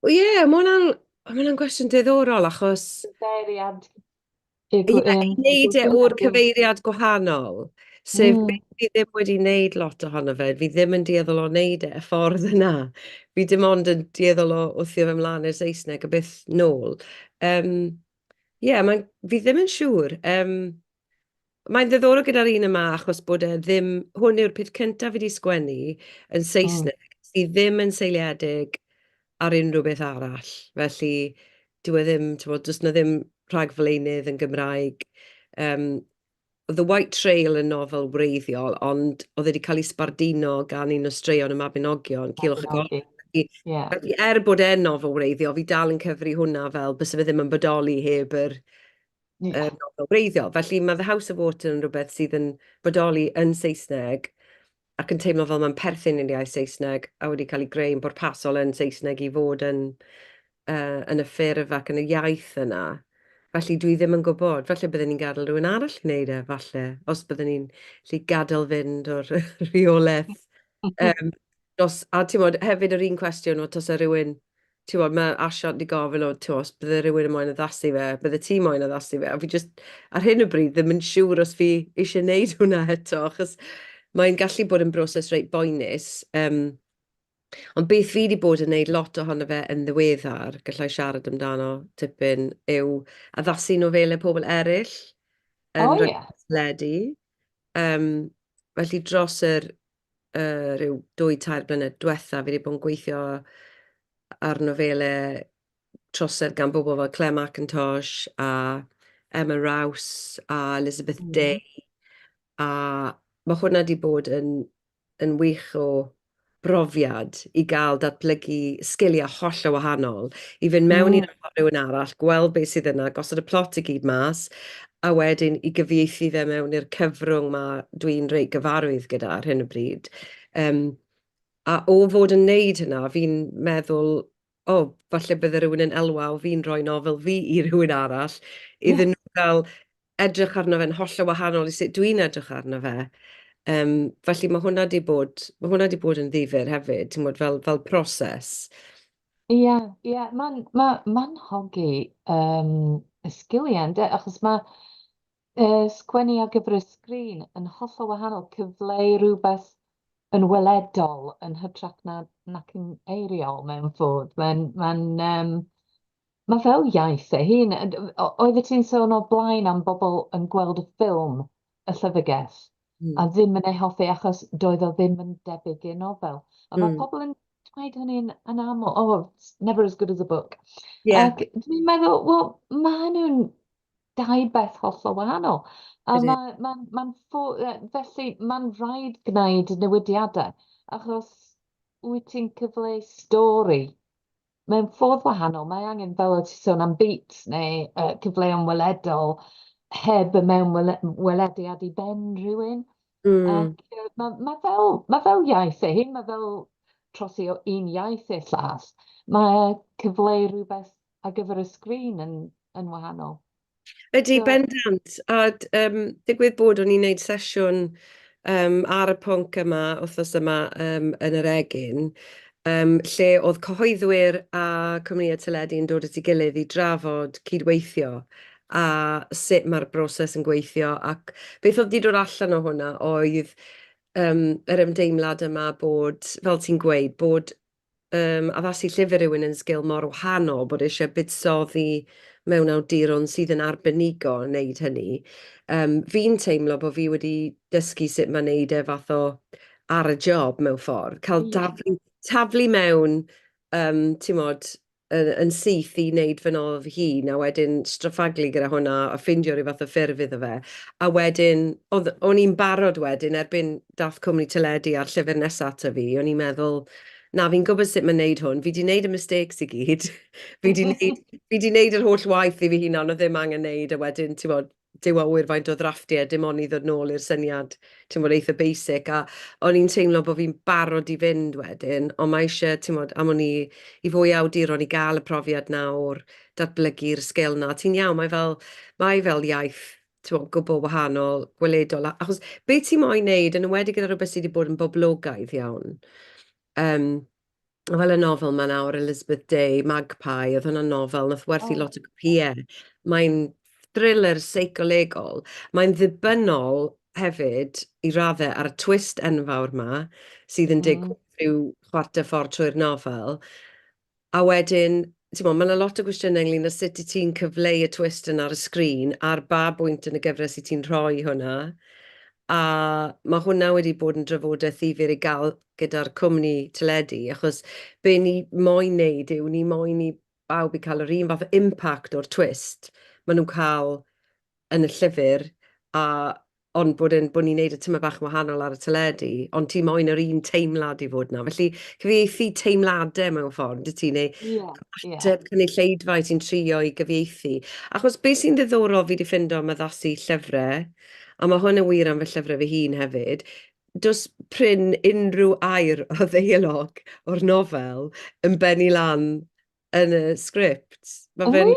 Wel ie, mae hwnna'n ma hwnna'n gwestiwn diddorol achos... Cyfeiriad. Ie, i wneud e o'r cyfeiriad gwahanol, sef beth fi ddim wedi wneud lot ohono fe, fi ddim yn dueddol o wneud e y ffordd yna. Fi dim ond yn dueddol o wthio fe mlaen i'r Saesneg a byth nôl. Ie, mae'n... fi ddim yn siŵr. Mae'n ddiddorol gyda'r un yma achos bod e ddim... Hwn yw'r peth cyntaf fi 'di sgwennu yn Saesneg sydd ddim yn seiliedig ar unrhyw beth arall. Felly dyw e ddim, timod, does 'na ddim rhagflaenydd yn Gymraeg. Oedd The White Trail yn nofel wreiddiol, ond oedd e wedi cael ei sbarduno gan un o straeon y Mabinogion, Culhwch ac Olwen. Felly, er bod e'n nofel wreiddiol, fi dal yn cyfri hwnna fel byse fe ddim yn bodoli heb yr yeah. nofel wreiddiol. Felly mae The House of Water yn rhywbeth sydd yn bodoli yn Saesneg ac yn teimlo fel mae'n perthyn i'r iaith Saesneg a wedi cael ei greu yn bwrpasol yn Saesneg i fod yn, yn y ffurf ac yn y iaith yna. Felly dwi ddim yn gwybod. Falle bydden ni'n gadael rhywun arall i wneud e, falle, os bydden ni'n gallu gadael fynd o'r rheolaeth. A ti'n hefyd yr un cwestiwn o tasa rhywun, ti'n gwybod, mae asiant 'di gofyn o, ti'n os bydde rhywun yn moyn addasu fe, bydde ti moyn addasu fe, a fi jyst ar hyn o bryd ddim yn siŵr os fi eisiau gwneud hwnna eto, achos mae'n gallu bod yn broses reit boenus. Ond beth fi 'di bod yn wneud lot ohono fe yn ddiweddar, gallai siarad amdano tipyn, yw addasu nofelau pobl eraill yn teledu. Felly dros yr rhyw 2, 3 blynedd diwetha, fi wedi bod yn gweithio ar nofelau trosedd gan bobl fel Clare Mackintosh a Emma Rouse a Elizabeth Day. A mae hwnna wedi bod yn wych o brofiad i gael datblygu sgiliau hollol wahanol, i fynd mewn i rhywun arall, gweld beth sydd yna, gosod y plot i gyd mas, a wedyn i gyfieithu fe mewn i'r cyfrwng ma dwi'n reit gyfarwydd gyda ar hyn o bryd. A o fod yn neud hynna, fi'n meddwl, o, falle bydde rhywun yn elwa o fi'n rhoi nofel fi i rhywun arall, iddyn nhw gael edrych arno fe'n hollol wahanol i sut dwi'n edrych arno fe. Felly mae hwnna 'di bod, mae hwnna 'di bod yn ddifyr hefyd, ti'n gwybod, fel proses. Ie, mae'n ma, ma hogi y sgiliau, ynde? Achos mae sgwennu ar gyfer y sgrin yn hollol wahanol, cyfleu rhywbeth yn weledol yn hytrach na nac yn eiriol mewn ffordd. Mae'n ma ma fel iaith ei hun. Oeddet ti'n sôn o'r blaen am bobl yn gweld y ffilm Y Llyfrgell a ddim yn ei hoffi achos doedd o ddim yn debyg i'r nofel. A mae pobl yn dweud hynny'n yn aml, "Oh, it's never as good as a book." Ac dwi'n meddwl, wel, maen nhw'n dau beth hollol wahanol. A mae ma, ma felly mae'n rhaid gwneud newidiadau, achos wyt ti'n cyfleu stori mewn ffordd wahanol. Mae angen, fel o't ti'n sôn am beats neu cyfleon weledol heb y mewn welediad i ben rhywun. Ac ma fel iaith ei hun, mae fel trosi o un iaith i'r llall. Mae cyfleu rhywbeth ar gyfer y sgrin yn wahanol. Ydy, bendant. A digwydd bod o'n i'n neud sesiwn ar y pwnc yma wythnos yma yn yr Egin, lle oedd cyhoeddwyr a cwmnïau teledu yn dod at ei gilydd i drafod cydweithio a sut mae'r broses yn gweithio. Ac beth oedd 'di dod allan o hwnna oedd yr ymdeimlad yma bod, fel ti'n gweud, bod addasu llyfr rhywun yn sgil mor wahanol bod eisiau buddsoddi mewn awduron sydd yn arbenigo yn wneud hynny. Fi'n teimlo bod fi wedi dysgu sut mae wneud e fath o ar y job mewn ffordd. Cael taflu mewn, ti'n mod, yn syth i wneud fy nofel fy hun, a wedyn straffaglu gyda hwnna a ffindio rhyw fath o ffurf iddo fe. A wedyn, o'n i'n barod wedyn erbyn dath cwmni teledu a'r llyfr nesaf ato fi, o'n i'n meddwl, na, fi'n gwybod sut mae'n wneud hwn, fi 'di wneud y mistakes i gyd, fi 'di wneud yr holl waith i fi hunan, oedd ddim angen wneud, a wedyn, ti'n gwbod, Duw a ŵyr faint o ddrafftiau, dim ond i ddod nôl i'r syniad, ti'n gwbod, eitha basic. A o'n i'n teimlo bod fi'n barod i fynd wedyn, ond mae eisiau, ti'n gwbod, am wn i, i fwy o awduron i gael y profiad 'na o'r datblygu'r sgil 'na. Ti'n iawn, mae fel iaith, ti'n gwbod, gwbl wahanol, gweledol. Achos be ti moyn wneud, yn enwedig gyda rhywbeth sydd wedi bod yn boblogaidd iawn, fel y nofel 'ma nawr, Elizabeth Day, Magpie, oedd hwnna'n nofel wnaeth werthu lot o gopïau. Mae'n thriller seicolegol. Mae'n ddibynnol hefyd i raddau ar y twist enfawr 'ma sydd yn digwydd rhyw chwarter ffordd trwy'r nofel. A wedyn, timod, mae 'na lot o gwestiynau ynglyn â sut wyt ti'n cyfleu y twist yna ar y sgrin, ar ba bwynt yn y gyfres wyt ti'n rhoi hwnna. A mae hwnna wedi bod yn drafodaeth ddifyr i gael gyda'r cwmni teledu, achos be ni moyn wneud yw ni moyn i bawb i cael yr un fath o impact o'r twist maen nhw'n cael yn y llyfr, a Ond bod e'n... bod ni'n neud e tymed bach yn wahanol ar y teledu, ond ti moyn yr un teimlad i fod 'na. Felly cyfieithu teimladau mewn ffordd, yndyt ti, neu ymateb cynulleidfa i ti'n trio i gyfieithu. Achos be sy'n ddiddorol fi 'di ffindo am addasu llyfrau, a ma' hwn yn wir am fy llyfrau fy hun hefyd, does prin unrhyw air o ddeialog o'r nofel yn bennu lan yn y sgript. Mae fe'n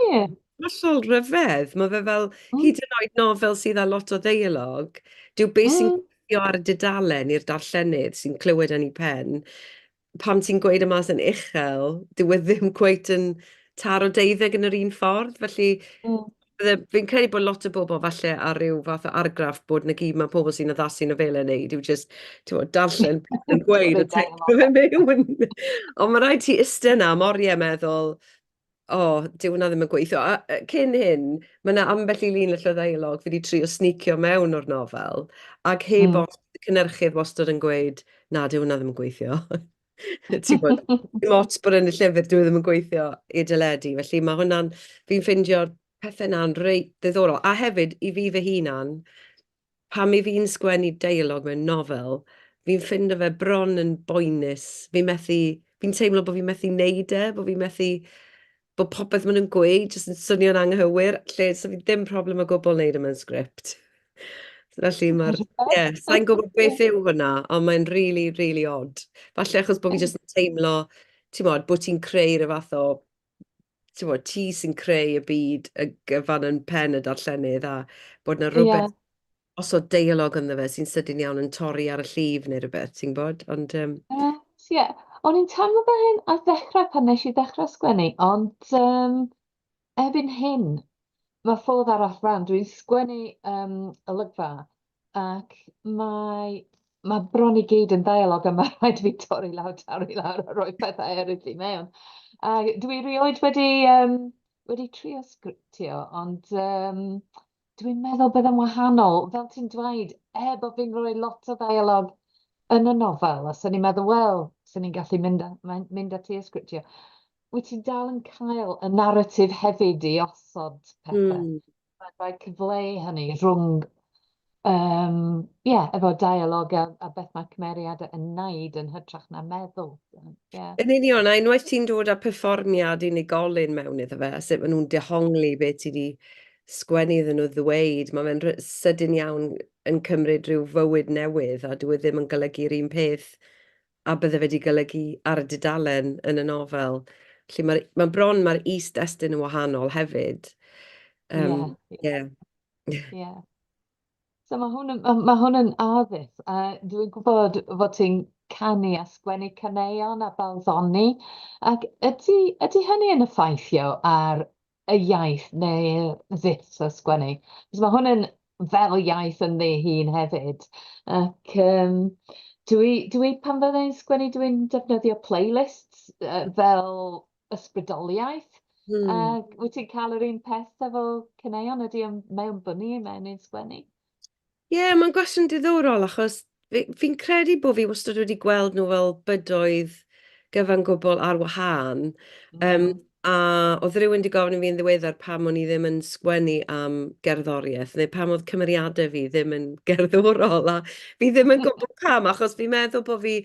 hollol rhyfedd. Mae fe fel, hyd yn oed nofel sydd â lot o ddeialog, dyw beth sy'n gweithio ar y dudalen i'r darllenydd sy'n clywed yn ei pen, pan ti'n gweud y mas yn uchel, dyw e ddim cweit yn taro deuddeg yn yr un ffordd. Felly, bydde... fi'n credu bod lot o bobl falle ar ryw fath o argraff bod 'na gyd ma' pobl sy'n addasu nofelau yn wneud yw jyst, timod, darllen beth maen nhw'n gweud a teipio fe mewn. Ond ma' raid ti iste 'na am oriau meddwl, "O, dyw hwnna ddim yn gweithio." A cyn hyn, ma' 'na ambell i linell o ddeialog fi 'di trio snicio mewn o'r nofel, ac heb os, y cynhyrchydd wastad yn gweud, "Na, dyw hwnna ddim yn gweithio." Ti'n gwybod, dim ots bod e'n y llyfr, dyw e ddim yn gweithio i deledu. Felly mae hwnna'n... fi'n ffeindio'r pethe 'na'n reit ddiddorol. A hefyd, i fi fy hunan, pan 'y fi'n sgwennu deialog mewn nofel, fi'n ffindo fe bron yn boenus. Fi'n methu... fi'n teimlo bod fi'n methu wneud e, bod fi'n methu... bod popeth maen nhw'n gweud jyst yn swnio'n anghywir, lle 'sa fi ddim problem o gwbl wneud e mewn sgript. Felly mae'r... Ie, sa i'n gwybod beth yw hwnna, ond mae'n rili, rili od. Falle achos bod fi jyst yn teimlo, timod, bod ti'n creu rhyw fath o... timod, ti sy'n creu y byd y gyfan yn pen y darllenydd a bod 'na rywbeth... os oedd deialog ynddo fe sy'n sydyn iawn yn torri ar y llif neu rywbeth, ti'n gwybod? Ond... Ie, o'n i'n teimlo fel hyn ar ddechrau pan wnes i ddechrau sgwennu, ond erbyn hyn, mae ffordd arall rownd. Dwi'n sgwennu olygfa ac mae, mae bron i gyd yn ddeialog a mae rhaid i fi torri lawr, torri lawr a rhoi pethau eraill i mewn. A dwi rioed wedi, wedi trio sgriptio, ond dwi'n meddwl bydd yn wahanol, fel ti'n dweud, er bod fi'n rhoi lot o ddeialog yn y nofel, a 'swn i'n meddwl, wel, 'swn i'n gallu mynd, a, mynd ati a sgriptio. Wyt ti'n dal yn cael y naratif hefyd i osod pethau. Mae'n rhaid cyfleu hynny rhwng, ie, efo dialog a beth mae cymeriadau yn wneud yn hytrach na meddwl. Yeah. Yn union, a unwaith ti'n dod â perfformiad unigolyn mewn iddo fe, a sut maen nhw'n dehongli beth ti 'di sgwennu iddyn nhw ddweud, mae fe'n sydyn iawn yn cymryd rhyw fywyd newydd, a dyw e ddim yn golygu'r un peth a bydde fe wedi golygu ar y dudalen yn y nofel. Felly mae'r, mae bron, mae'r is-destun yn wahanol hefyd. Ie. Ie. So mae hwn yn, ma' hwn yn arddull, a dwi'n gwybod fod ti'n canu a sgwennu caneuon a barddoni, ac ydy, ydy hynny yn effeithio ar y iaith neu'r ddull o sgwennu? Achos mae hwn yn fel iaith ynddi hun hefyd, ac dwi, dwi pan fydda i'n sgwennu dwi'n defnyddio playlists fel ysbrydoliaeth. Ac wyt ti'n cael yr un peth efo caneuon? Ydy o'n mewnbynnu mewn i'n sgwennu? Ie, yeah, mae'n gwestiwn diddorol achos fi'n fi credu bod fi wastad wedi gweld nhw fel bydoedd gyfan gwbl ar wahân. A oedd rhywun wedi gofyn i fi yn ddiweddar pam o'n i ddim yn sgwennu am gerddoriaeth, neu pam oedd cymeriadau fi ddim yn gerddorol, a fi ddim yn gwybod pam, achos fi'n meddwl bod fi,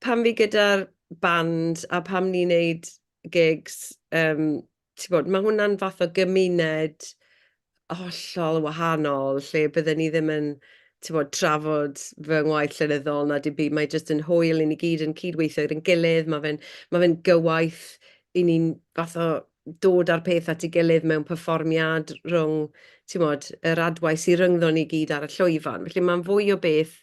pan fi gyda'r band a pam ni'n neud gigs, ti'n gwbod, ma' hwnna'n fath o gymuned hollol wahanol, lle bydden ni ddim yn, ti'n gwbod, trafod fy ngwaith llenyddol na dim byd. Mae jyst yn hwyl i ni gyd yn cydweithio gyda'n gilydd, ma' fe'n ma' fe'n gywaith i ni'n fath o dod â'r peth at ei gilydd mewn perfformiad rhwng, timod, yr adwaith sydd rhyngddo ni gyd ar y llwyfan. Felly mae'n fwy o beth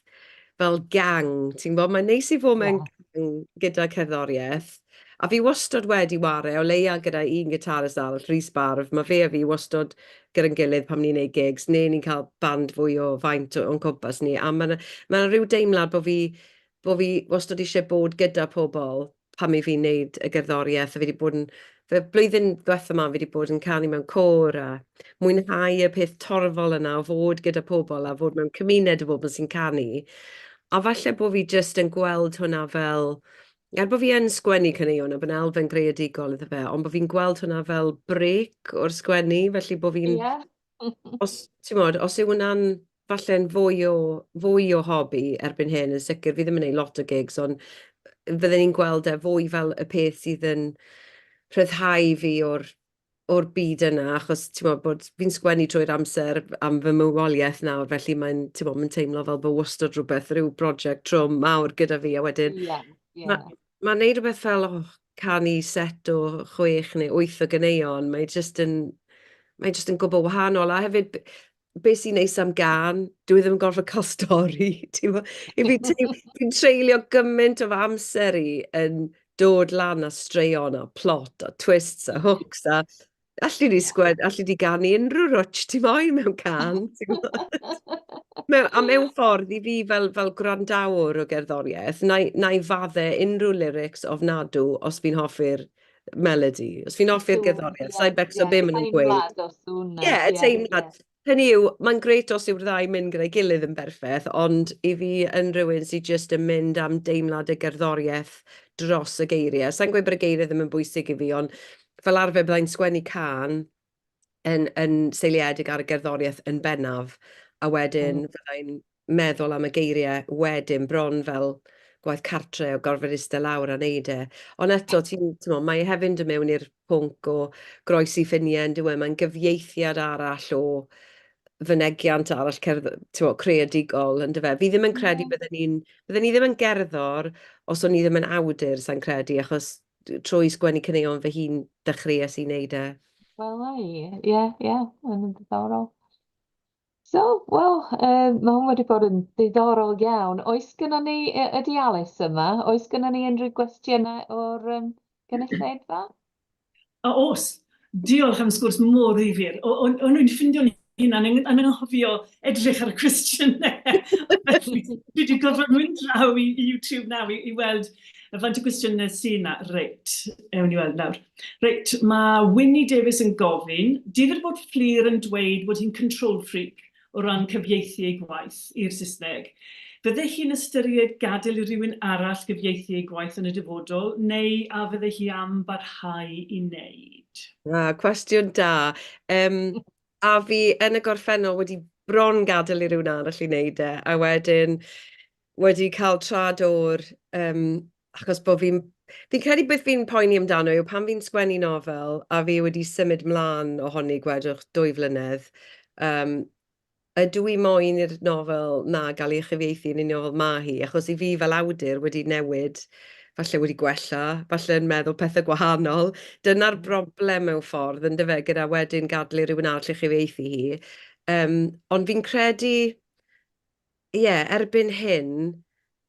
fel gang, ti'n gwybod? Mae'n neis i fod mewn gang gyda cerddoriaeth. A fi wastad wedi ware, o leia gyda un gitarist arall, Rhys Barf, mae fe a fi wastad gyda'n gilydd pan ni'n neud gigs, neu ni'n cael band fwy o faint o'n cwmpas ni, a ma' 'na ma' 'na ryw deimlad bod fi, bod fi wastad eisiau bod gyda pobl pan 'y fi'n neud y gerddoriaeth, a fi 'di bod yn... y blwyddyn ddiwetha 'ma fi 'di bod yn canu mewn côr a mwynhau y peth torfol yna o fod gyda pobl a fod mewn cymuned o bobl sy'n canu. A falle bod fi jyst yn gweld hwnna fel, er bod fi yn sgwennu caneuon a bod 'na elfen greadigol iddo fe, ond bod fi'n gweld hwnna fel brêc o'r sgwennu, felly bod fi'n... Os, timod, os yw hwnna'n... falle'n fwy o fwy o hobi erbyn hyn yn sicr. Fi ddim yn gwneud lot o gigs, ond fydden i'n gweld e fwy fel y peth sydd yn rhyddhau fi o'r o'r byd yna, achos timod bod fi'n sgwennu trwy'r amser am fy mywoliaeth nawr, felly mae'n timod, mae'n teimlo fel bod wastad rhywbeth, rhyw brosiect trwm mawr gyda fi, a wedyn... Ie, ie. Ma' ma' wneud rhywbeth fel, o, canu set o chwech neu wyth o ganeuon, mae jyst yn, mae jyst yn gwbl wahanol. A hefyd, be sy'n neis am gân, dwi ddim yn gorfod cael stori, ti'n gwbod? I fi fi'n treulio gymaint o fy amser i yn dod lan â straeon a plot a twists a hooks a alli di sgwen, alli di ganu unrhyw rwtsh ti moyn mewn cân, ti'n gwbod? Mewn, a mewn ffordd i fi fel, fel gwrandawr o gerddoriaeth, na i, na i fadde unrhyw lyrics ofnadw os fi'n hoffi'r melody, os fi'n hoffi'r gerddoriaeth, sa'i becso be maen nhw'n gweud. Teimlad o sŵn. Ie, y teimlad. Hynny yw, mae'n grêt os yw'r ddau mynd gyda'i gilydd yn berffaith, ond i fi yn rhywun sydd jyst yn mynd am deimlad y gerddoriaeth dros y geiriau. Sa i'n gweud bod y geiriau ddim yn bwysig i fi, ond fel arfer byddai'n sgwennu cân yn, yn seiliedig ar y gerddoriaeth yn bennaf, a wedyn fyddai'n meddwl am y geiriau wedyn, bron fel gwaith cartre o gorfod eistedd lawr a wneud e. Ond eto, ti'n, timod, mae e hefyd yn mewn i'r pwnc o groesi ffiniau, yn dyw e? Mae'n gyfieithiad arall o fynegiant arall cerdd, timod, creadigol, yn dyfe? Fi ddim yn credu bydden ni'n... Bydden ni ddim yn gerddor os o'n i ddim yn awdur, sa i'n credu, achos trwy sgwennu caneuon fy hun dechreuais i wneud e. Wel, ie, ie, ie, yn ddiddorol. So, wel, yy, ma' hwn wedi bod yn ddiddorol iawn. Oes gynnon ni, ydy Alys yma? Oes gynnon ni unrhyw gwestiynau o'r um, gynulleidfa? A oes. Diolch am sgwrs mor ddifyr. O'n i'n ffindio'n hunan yn anghofio edrych ar y cwestiynau. Felly, dwi wedi gorfod mynd draw i YouTube nawr i, i weld faint o gwestiynau sy'n yna. Reit, ewn ni weld nawr. Reit, mae Winnie Davies yn gofyn, difyr bod Fflur yn dweud bod hi'n control freak o ran cyfieithu ei gwaith i'r Saesneg. Fydde hi'n ystyried gadael i rywun arall gyfieithu ei gwaith yn y dyfodol, neu a fydde hi am barhau i wneud? Ah, cwestiwn da. Um, a fi yn y gorffennol wedi bron gadael i rywun arall i wneud e, a wedyn wedi cael trad o'r... Um, achos bod fi'n... Fi'n credu beth fi'n poeni amdano yw pan fi'n sgwennu nofel a fi wedi symud mlaen ohoni, gwedwch, 2 flynedd, ydw i moyn i'r nofel 'na gael ei chyfieithu yn union fel ma' hi? Achos i fi fel awdur wedi newid, falle wedi gwella, falle yn meddwl pethau gwahanol. Dyna'r broblem mewn ffordd, yndyfe, gyda wedyn gadael i rywun arall ei chyfieithu hi. Ond fi'n credu, ie, erbyn hyn,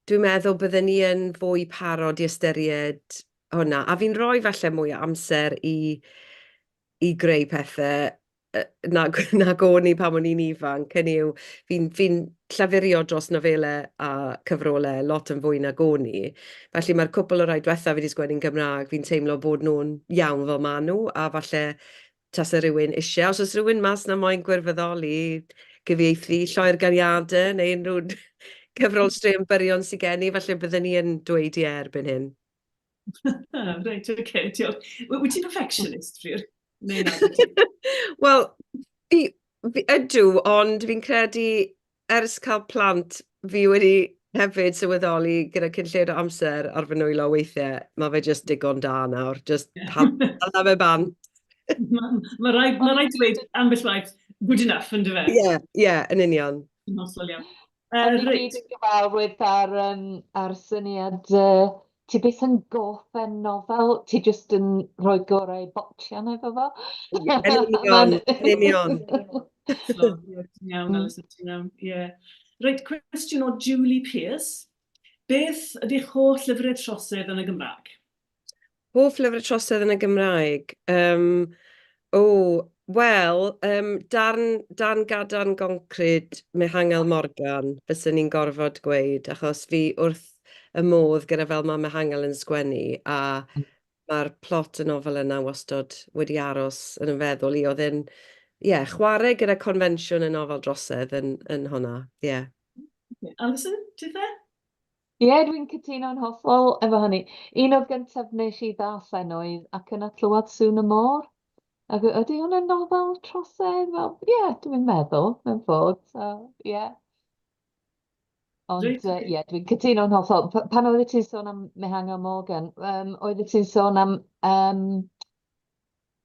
dwi'n meddwl bydden ni yn fwy parod i ystyried hwnna. A fi'n rhoi falle mwy o amser i greu pethau nag, nag o'n i pan o'n i'n ifanc. Hynny yw, fi'n fi llafurio dros nofelau a cyfrolau lot yn fwy nag o'n i. Felly mae'r cwpl o rai diwetha fi wedi sgwennu'n Gymraeg, fi'n teimlo bod nhw'n iawn fel maen nhw, a falle tase rhywun eisiau. Os oes rhywun mas 'na moyn gwirfoddoli, gyfieithu Lloer Gariadau neu unrhyw cyfrol straeon byrion sydd gen i, falle bydden ni yn dweud ie erbyn hyn. Reit, oce, okay, diolch. Wyt ti'n perfectionist, Fflur? Neu na, wyt ti? Wel, fi, fi, ydw, ond fi'n credu ers cael plant, fi wedi hefyd sylweddoli gyda cyn lleied o amser ar fy nwylo weithiau, mae fe jyst digon da nawr, just hala fe bant. Mae ma rhaid, ma rhaid dweud ambell waith, good enough, yn dyfe? Ie, yn union. Yn hollol iawn. O'n i gyd yn gyfarwydd ar, um, ar syniad, ti byth yn gorffen nofel, ti jyst yn rhoi gorau botsian efo fo. Ie, yn union, yn union. So, ie, ti'n iawn, Alison, ti'n iawn, ie. Reit, cwestiwn o Julie Pearce. Beth ydy'ch hoff lyfrau trosedd yn y Gymraeg? Hoff lyfrau trosedd yn y Gymraeg? O, wel, um, darn, darn Gadarn Goncrid Mihangel Morgan, fyswn ni'n gorfod gweud, achos fi wrth y modd gyda fel mae Mihangel yn sgwennu, a mae'r plot y nofel yna wastod wedi aros yn y feddwl i. Oedd e'n, ie, yeah, chwarae gyda confensiwn y nofel drosedd yn, yn hwnna, ie. Yeah. Alison, ti dde? Ie, yeah, dwi'n cytuno'n hollol efo hynny. Un o'r gyntaf nes i ddarllen oedd Ac yna clywed sŵn y môr. Ac ydy hwn yn nofel trosedd? Wel, ie, yeah, dwi'n meddwl, mewn ffordd, so, ie. Yeah. Ond, ie, yeah, dwi'n cytuno'n hollol. Pan oeddet ti'n sôn am Mihangel Morgan, oeddet ti'n sôn am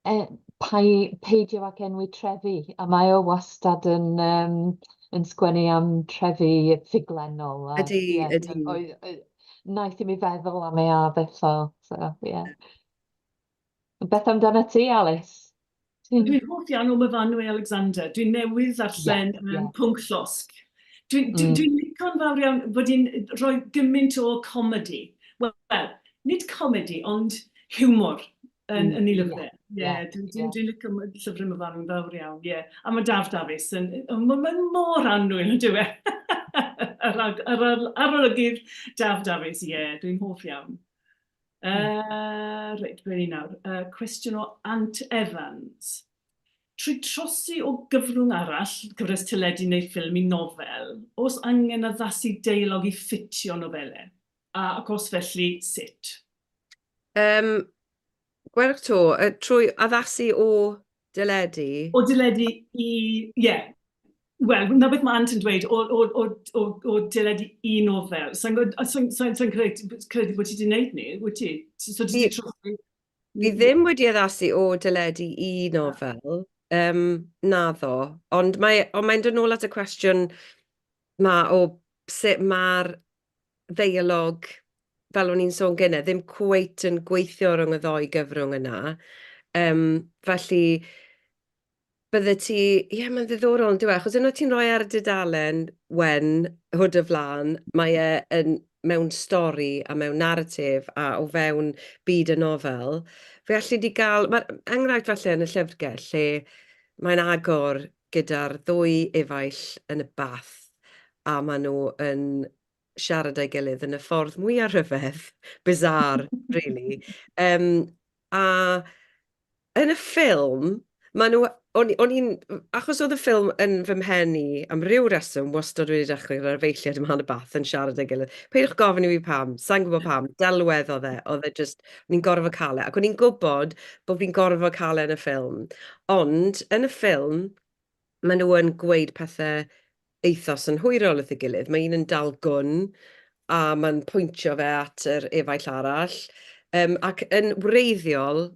e, peidio ac enwi trefi, a mae o wastad yn, yn sgwennu am trefi ffuglennol. A, ydy, yeah, ydy. Oedd, wnaeth i mi feddwl am ei arddull o, so, ie. Yeah. Beth amdano ti, Alice? Dwi'n hoff iawn o Myfanwy Alexander. Dwi'n newydd ddarllen Pwnc Llosg. Dwi'n dwi, dwi licio'n fawr iawn bod hi'n rhoi gymaint o comedi. Wel, nid comedi, ond hiwmor yn, yn ei lyfrau. Ie, yeah, dwi'n dwi, dwi licio llyfrau Myfanwy'n fawr iawn, ie. Yeah. A mae Daf Dafis yn, mae'n ma mor annwyl, yn dyw e? Yr arolygydd Daf Dafis, ie, yeah, dwi'n hoff iawn. Reit, be ni nawr? Cwestiwn o Ant Evans. Trwy trosi o gyfrwng arall, cyfres teledu neu ffilm i nofel, oes angen addasu deialog i ffitio nofelau? A, ac os felly, sut? Gwerth 'to, trwy addasu o deledu? O deledu i, ie. Wel, 'na beth mae Ant yn dweud, o, o, o, o, o deledu i nofel. Sa i'n gwybod, sa i'n sa i'n sa i'n credu, credu bod ti 'di wneud 'ny, wyt ti? So ti 'di trosi... Fi ddim wedi addasu o deledu i nofel, naddo, ond mae, ond mae'n dod nôl at y cwestiwn 'ma o sut ma'r ddeialog, fel o'n i'n sôn gynnau, ddim cweit yn gweithio rhwng y ddou gyfrwng yna. Felly, bydde ti... Ie, mae'n ddiddorol yn dyw e, achos unwaith ti'n rhoi ar y dudalen wen o dy flaen, mae e yn mewn stori a mewn naratif a o fewn byd y nofel. Fe alli di gael... Mae'r enghraifft falle yn y llyfrgell lle mae'n agor gyda'r ddwy efaill yn y bath a maen nhw yn siarad â'i gilydd yn y ffordd mwyaf rhyfedd, bizarre, really. A yn y ffilm, maen nhw... O'n o'n i'n... Achos oedd y ffilm yn fy mhen i, am ryw reswm, wastad wedi dechrau gyda'r efeilliaid yma yn y bath yn siarad â'i gilydd. Peidiwch gofyn i fi pam, sa i'n gwybod pam, delwedd oedd e, oedd e jyst, o'n i'n gorfod cael e. Ac o'n i'n gwybod bod fi'n gorfod cael e yn y ffilm. Ond yn y ffilm, maen nhw yn gweud pethau eitha synhwyrol wrth ei gilydd. Mae un yn dal gwn a mae'n pwyntio fe at yr efaill arall. Ac yn wreiddiol,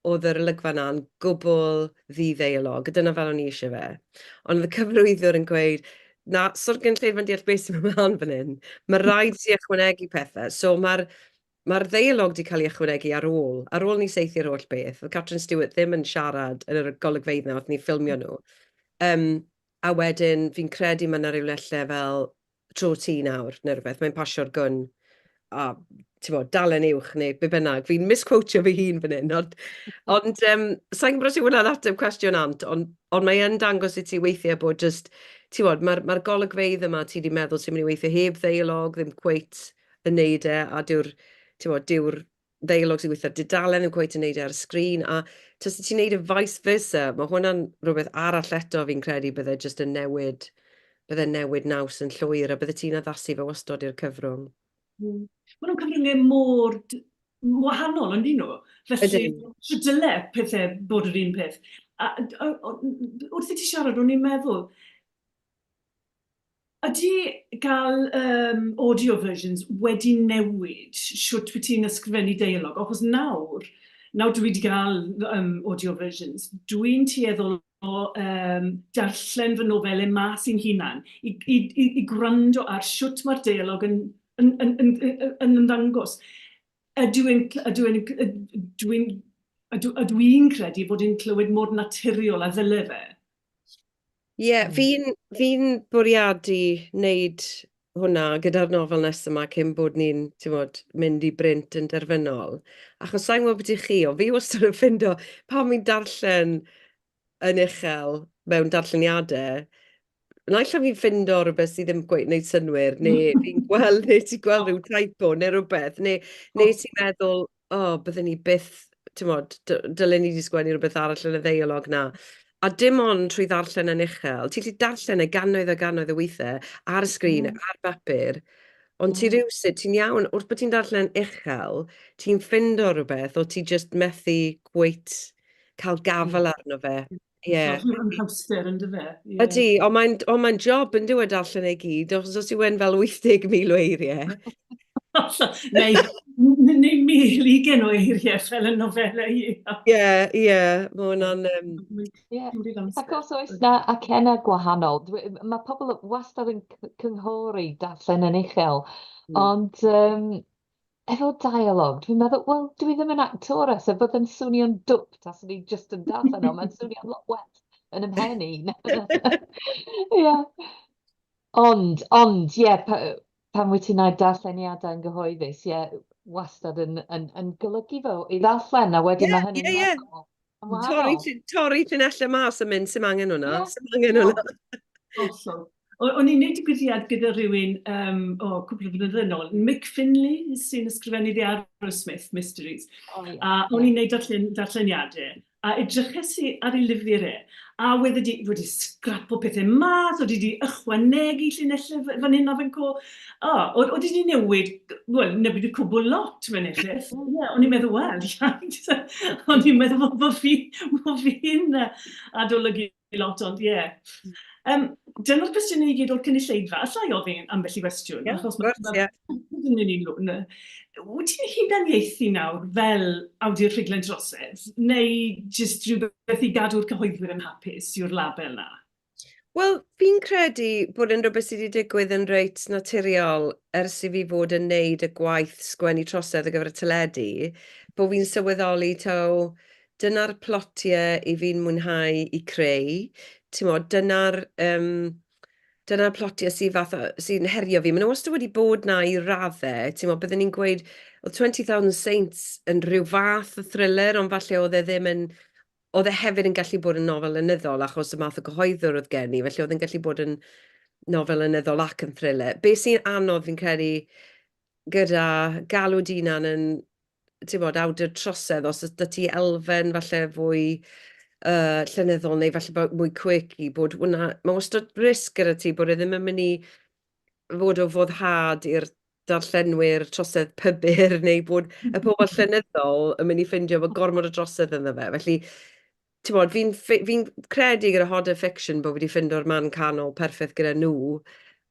oedd yr olygfa 'na'n gwbl ddi-ddeialog, a dyna fel o'n i eisiau fe. Ond oedd y cyfarwyddwr yn gweud, na, so'r gynulleidfa'n deall beth sy'n mynd mlaen fan hyn. Mae rhaid i ti ychwanegu pethau. So mae'r mae'r ddeialog 'di cael ei ychwanegu ar ôl, ar ôl ni saethu'r holl beth. Oedd Catrin Stewart ddim yn siarad yn yr golygfeydd 'na wrth ni ffilmio nhw. A wedyn fi'n credu mae 'na rywle lle fel tro ti nawr neu rywbeth, mae'n pasio'r gwn a tibod, dalen uwch neu be bynnag. Fi'n misquotio fy hun fan hyn, ond, ond sa i'n gwybod os yw hwnna'n ateb cwestiwn Ant, ond, ond mae yn dangos i ti weithiau bod jyst, tibod, mae'r mae golygfeydd yma ti 'di meddwl sy'n mynd i weithio heb ddeialog, ddim cweit yn neud e, a dyw'r, tibod, dyw'r ddeialog sy'n gweithio ar dudalen ddim cweit yn neud e ar y sgrin, a tase ti'n neud e vice versa, mae hwnna'n rhywbeth arall eto fi'n credu bydde jyst yn newid, bydde'n newid naws yn llwyr, a bydde ti'n addasu fe wastod i'r cyfrwng. Maen nhw'n cyfryngau mor wahanol, yn dyn nhw? Felly, so dyle pethau bod yr un peth. A, a, a, wrth i ti siarad, o'n i'n meddwl, Ydy gael yym audio versions wedi newid shwt wyt ti'n ysgrifennu deialog? Achos nawr, nawr dwi 'di gael yym audio versions, dwi'n tueddol o yym darllen fy nofelau mas i'n hunan i i i i gwrando ar shwt mae'r deialog yn yn yn yn yn ymddangos. Ydw i'n ydw i'n ydw i'n ydw ydw i'n credu bod hi'n clywed mor naturiol a ddyle fe? Ie, yeah, fi'n fi bwriadu wneud hwnna gyda'r nofel nesaf yma cyn bod ni'n, ti'n mynd i brint yn derfynol. Achos sa'n gwybod beth i chi, ond fi wastad yn ffindo pan fi'n darllen yn uchel mewn darlleniadau, naill ai fi'n ffindo rhywbeth sydd ddim cweit yn gwneud synnwyr, neu fi'n gweld, neu ti'n gweld rhyw typo neu rhywbeth, neu, neu ti'n meddwl, o, bydden ni byth, timod, dylen ni 'di sgwennu rhywbeth arall yn y ddeialog 'na. A dim ond trwy ddarllen yn uchel, ti'n gallu darllen e gannoedd a gannoedd o weithiau ar y sgrin, ar bapur, ond ti rywsut, ti'n iawn, wrth bod ti'n darllen uchel, ti'n ffindo rhywbeth o ti jyst methu cweit cael gafel arno fe. Ie. Yeah. Rhyw anhawster yn dyfe. Yeah. Ydy, ond mae'n on mae job yn dweud darllen ei gyd, os os yw e'n fel 80,000 o eiriau. Neu, neu 1,020 o eiriau fel y nofelau i. Ie, ie, mae hwnna'n... Ie, ac os oes na acennau gwahanol, mae pobl wastad yn cynghori darllen yn uchel, ond efo dialog, dwi'n meddwl, wel, dwi ddim yn actores, a bydd yn swnio'n dwp taswn i jyst yn darllen o, mae'n swnio'n lot well yn 'y mhen i. Ie. Ond, ond, ie, pan wyt ti'n gwneud darlleniadau yn gyhoeddus, ie, wastad yn, yn, yn golygu fo i ddarllen, a wedyn mae hynny'n yeah, Yn wahanol. Torri, torri llinellau mas yn mynd, sy'n angen hwnna, yeah. sy'n angen hwnna. Hollol. O'n i'n neud digwyddiad gyda rhywun um, o, cwpl o flynyddoedd yn ôl, Mick Finley, sy'n ysgrifennu The Arrowsmith Mysteries. Oh, yeah. A o'n i'n neud darllen, darlleniadau, a edryches i ar ei lyfr e, a wedd wedi, wedi sgrapo pethau mas, oedd wedi ychwanegu llinellau fan hyn a fan co. O, oedd wedi newid, wel, newid y cwbl lot mewn echeth. Ie, o'n i'n meddwl, wel, o'n i'n meddwl bod fi, bod fi'n adolygu lot, ond ie. Um, dyna'r cwestiynau i gyd o'r cynulleidfa. Alla i ofyn ambell i gwestiwn, yeah, achos mae yeah. Wyt ti'n hunaniaethu nawr fel awdur rhaglen drosedd, neu jyst rhywbeth i gadw'r cyhoeddwyr yn hapus yw'r label na? Wel, fi'n credu bod e'n rhywbeth sydd wedi digwydd yn reit naturiol ers i fi fod yn neud y gwaith sgwennu trosedd ar gyfer y teledu, bod fi'n sylweddoli taw dyna'r plotiau i fi'n mwynhau i creu. Timod, dyna'r um, dyna'r plotiau sydd fath o, sy'n herio fi. Maen nhw wastad wedi bod na i raddau. Timod, byddwn ni'n gweud, oedd 20,000 Saints yn rhyw fath o thriller, ond falle oedd e ddim yn oedd e hefyd yn gallu bod yn nofel lenyddol achos y math o gyhoeddwr oedd gen i, felly oedd e'n gallu bod yn nofel lenyddol ac yn thriller. Be sy'n anodd fi'n credu gyda galw dy hunan yn, ti'n bod, awdur trosedd, os oes 'da ti elfen falle fwy llenyddol neu falle mwy quirky, bod hwnna, mae wastad risg gyda ti bod e ddim yn mynd i fod o foddhad i'r darllenwyr trosedd pybyr neu bod y pobl llenyddol yn mynd i ffindio bod gormod o drosedd ynddo fe. Felly, ti'n fi'n fi credu gyda Hodder Fiction bod fi wedi ffindio'r man canol perffaith gyda nhw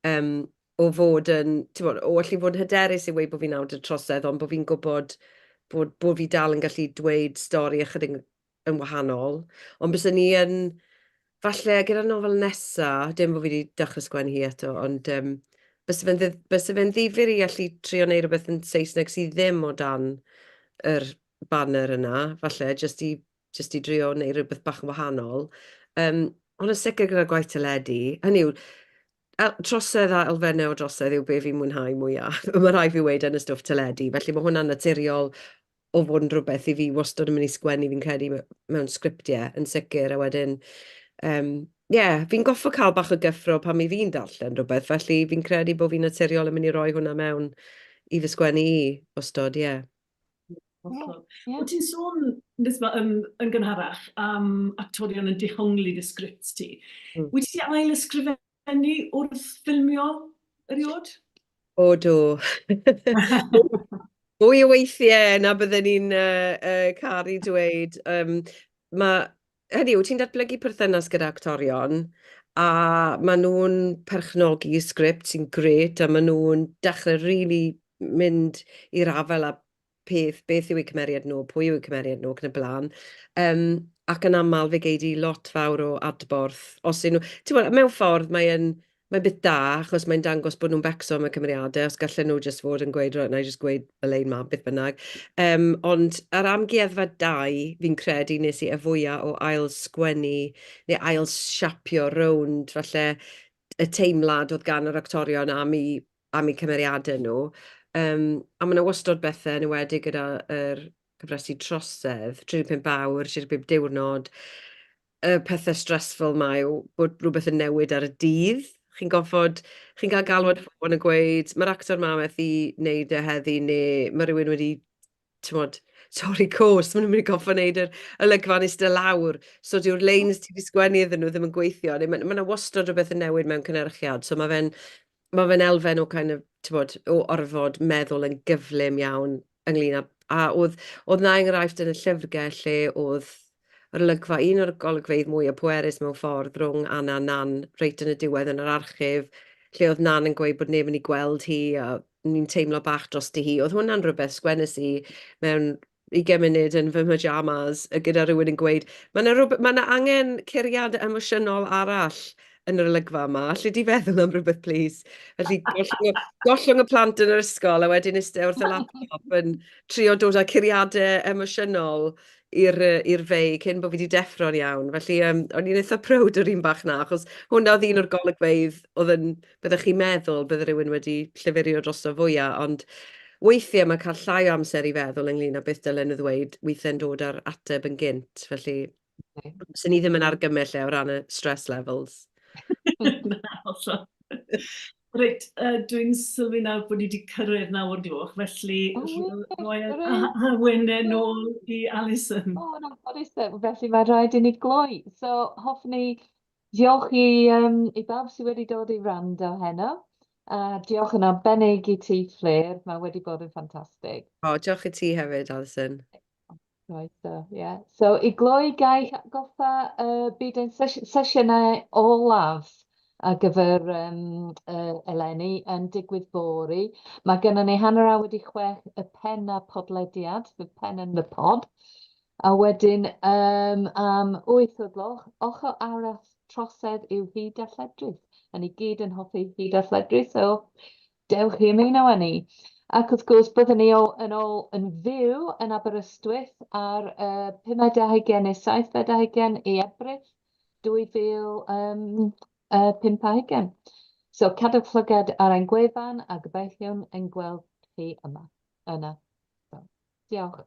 o fod yn, ti'n bod, o allu fod yn hyderus i weud bod fi'n awdur trosedd, ond bod fi'n gwybod bod fi dal yn gallu dweud stori ychydig yn wahanol. Ond byswn ni yn, falle gyda'r nofel nesa, dim bod fi wedi dechrau sgwennu hi eto, ond byse fe'n byse fe'n ddifyr i allu trio wneud rhywbeth yn Saesneg sydd ddim o dan yr banner yna, falle, jyst i, jyst i drio wneud rhywbeth bach yn wahanol. Ond yn sicr gyda'r gwaith teledu, hynny yw, trosedd a elfennau o drosedd yw be fi'n mwynhau mwyaf. Mae rhaid fi weud yn y stwff teledu, felly mae hwnna'n naturiol o fod yn rhywbeth i fi wastad yn mynd i sgwennu, fi'n credu, mewn sgriptiau yn sicr, a wedyn, ie, fi'n goffo cael bach o gyffro pan mi fi'n darllen rhywbeth, felly fi'n credu bod fi'n naturiol yn mynd i roi hwnna mewn i fy sgwennu i, wastad, ie. Hollol. Wyt ti'n sôn nes ma, yn gynharach am actorion yn dehongli dy sgript ti. Wyt ti ail ysgrifennu wrth ffilmio erioed? O, do. Mwy o weithiau na bydden ni'n caru dweud. Ma', hynny yw, ti'n datblygu perthynas gyda actorion, a maen nhw'n perchnogi sgript sy'n grêt, a maen nhw'n dechrau rili mynd i'r afael â peth, beth yw eu cymeriad nhw, pwy yw eu cymeriad nhw, ac yn y blaen. Ac yn aml fe gei di lot fawr o adborth os 'y nhw... Ti'n gwybod, mewn ffordd mae e'n mae'n beth da, achos mae'n dangos bod nhw'n becso am y cymeriadau, os gallen nhw jyst fod yn gweud, "Reit, wna i jyst gweud y lein 'ma", beth bynnag. Ond ar Amgueddfa 2, fi'n credu wnes i y fwya o ail-sgwennu neu ail-siapio rownd falle y teimlad oedd gan yr actorion am eu am eu cymeriadau nhw. A ma' 'na wastod bethe, yn enwedig gyda yr cyfresi trosedd, 35 awr, 35 diwrnod, y pethe stressful 'ma yw bod rhywbeth yn newid ar y dydd. Chi'n gorfod, chi'n cael galwad ffôn yn gweud, "Mae'r actor 'ma methu wneud e heddi", neu "Mae rhywun wedi, timod, torri coes, maen nhw'n mynd i gorfod wneud yr olygfa'n eistedd lawr, so dyw'r leins ti 'di sgwennu iddyn nhw ddim yn gweithio", neu ma' 'na wastad rywbeth yn newid mewn cynhyrchiad, so ma' fe'n ma' fe'n elfen o kind of, timod, o orfod meddwl yn gyflym iawn ynglyn â... A oedd 'na enghraifft yn y llyfrgell lle oedd yr olygfa, un o'r golygfeydd mwyaf pwerus mewn ffordd rhwng Anna a Nan reit yn y diwedd yn yr archif, lle oedd Nan yn gweud bod neb yn ei gweld hi a ni'n teimlo bach drosti hi. Oedd hwnna'n rhywbeth sgwennes i mewn 20 munud yn fy mhyjamas gyda rhywun yn gweud, "Mae 'na rywbe-... ma' 'na angen curiad emosiynol arall yn yr olygfa yma, alli di feddwl am rywbeth plîs?" Felly gollwng y gollwng y plant yn yr ysgol a wedyn iste wrth y laptop yn trio dod â curiadau emosiynol i'r yy i'r fei cyn bod fi 'di deffro'n iawn. Felly yym o'n i'n eitha prowd o'r un bach 'na, achos hwnna oedd un o'r golygfeydd oedd yn... byddech chi'n meddwl bydde rhywun wedi llyfurio drosto fwya, ond weithiau mae cael llai o amser i feddwl ynglyn â beth dylen nhw ddweud, weithiau'n dod â'r ateb yn gynt, felly 'swn i ddim yn argymell e o ran y stress levels. Na, hollol. Reit, dwi'n sylwi nawr bod ni wedi cyrraedd 9 o'r gloch, felly rhoi awenau nôl i Alison. O, yn anffodus, felly mae rhaid i ni gloi. So, hoffwn i diolch i bawb sydd wedi dod i wrando heno. A diolch yn arbennig i ti, Fflur. Mae wedi bod yn ffantastig. O, diolch i ti hefyd, Alison. Right, so, yeah. So, i gloi, ga i atgoffa byd ein sesiynau olaf ar gyfer eleni yn digwydd fory. Mae gennym ni 6:30 y pen a podlediad, the pen and the pod. A wedyn am 8 o'r gloch, ochr arall trosedd yw hud a lledrith. A ni gyd yn hoffi hud a lledrith, so dewch i ymuno â ni. Ac wrth gwrs, byddwn ni o, yn ôl yn fyw yn Aberystwyth ar 25 neu 27 i Ebrill 2025. So cadwch llygad ar ein gwefan a gobeithiwn yn gweld chi yma. Yna. So, diolch.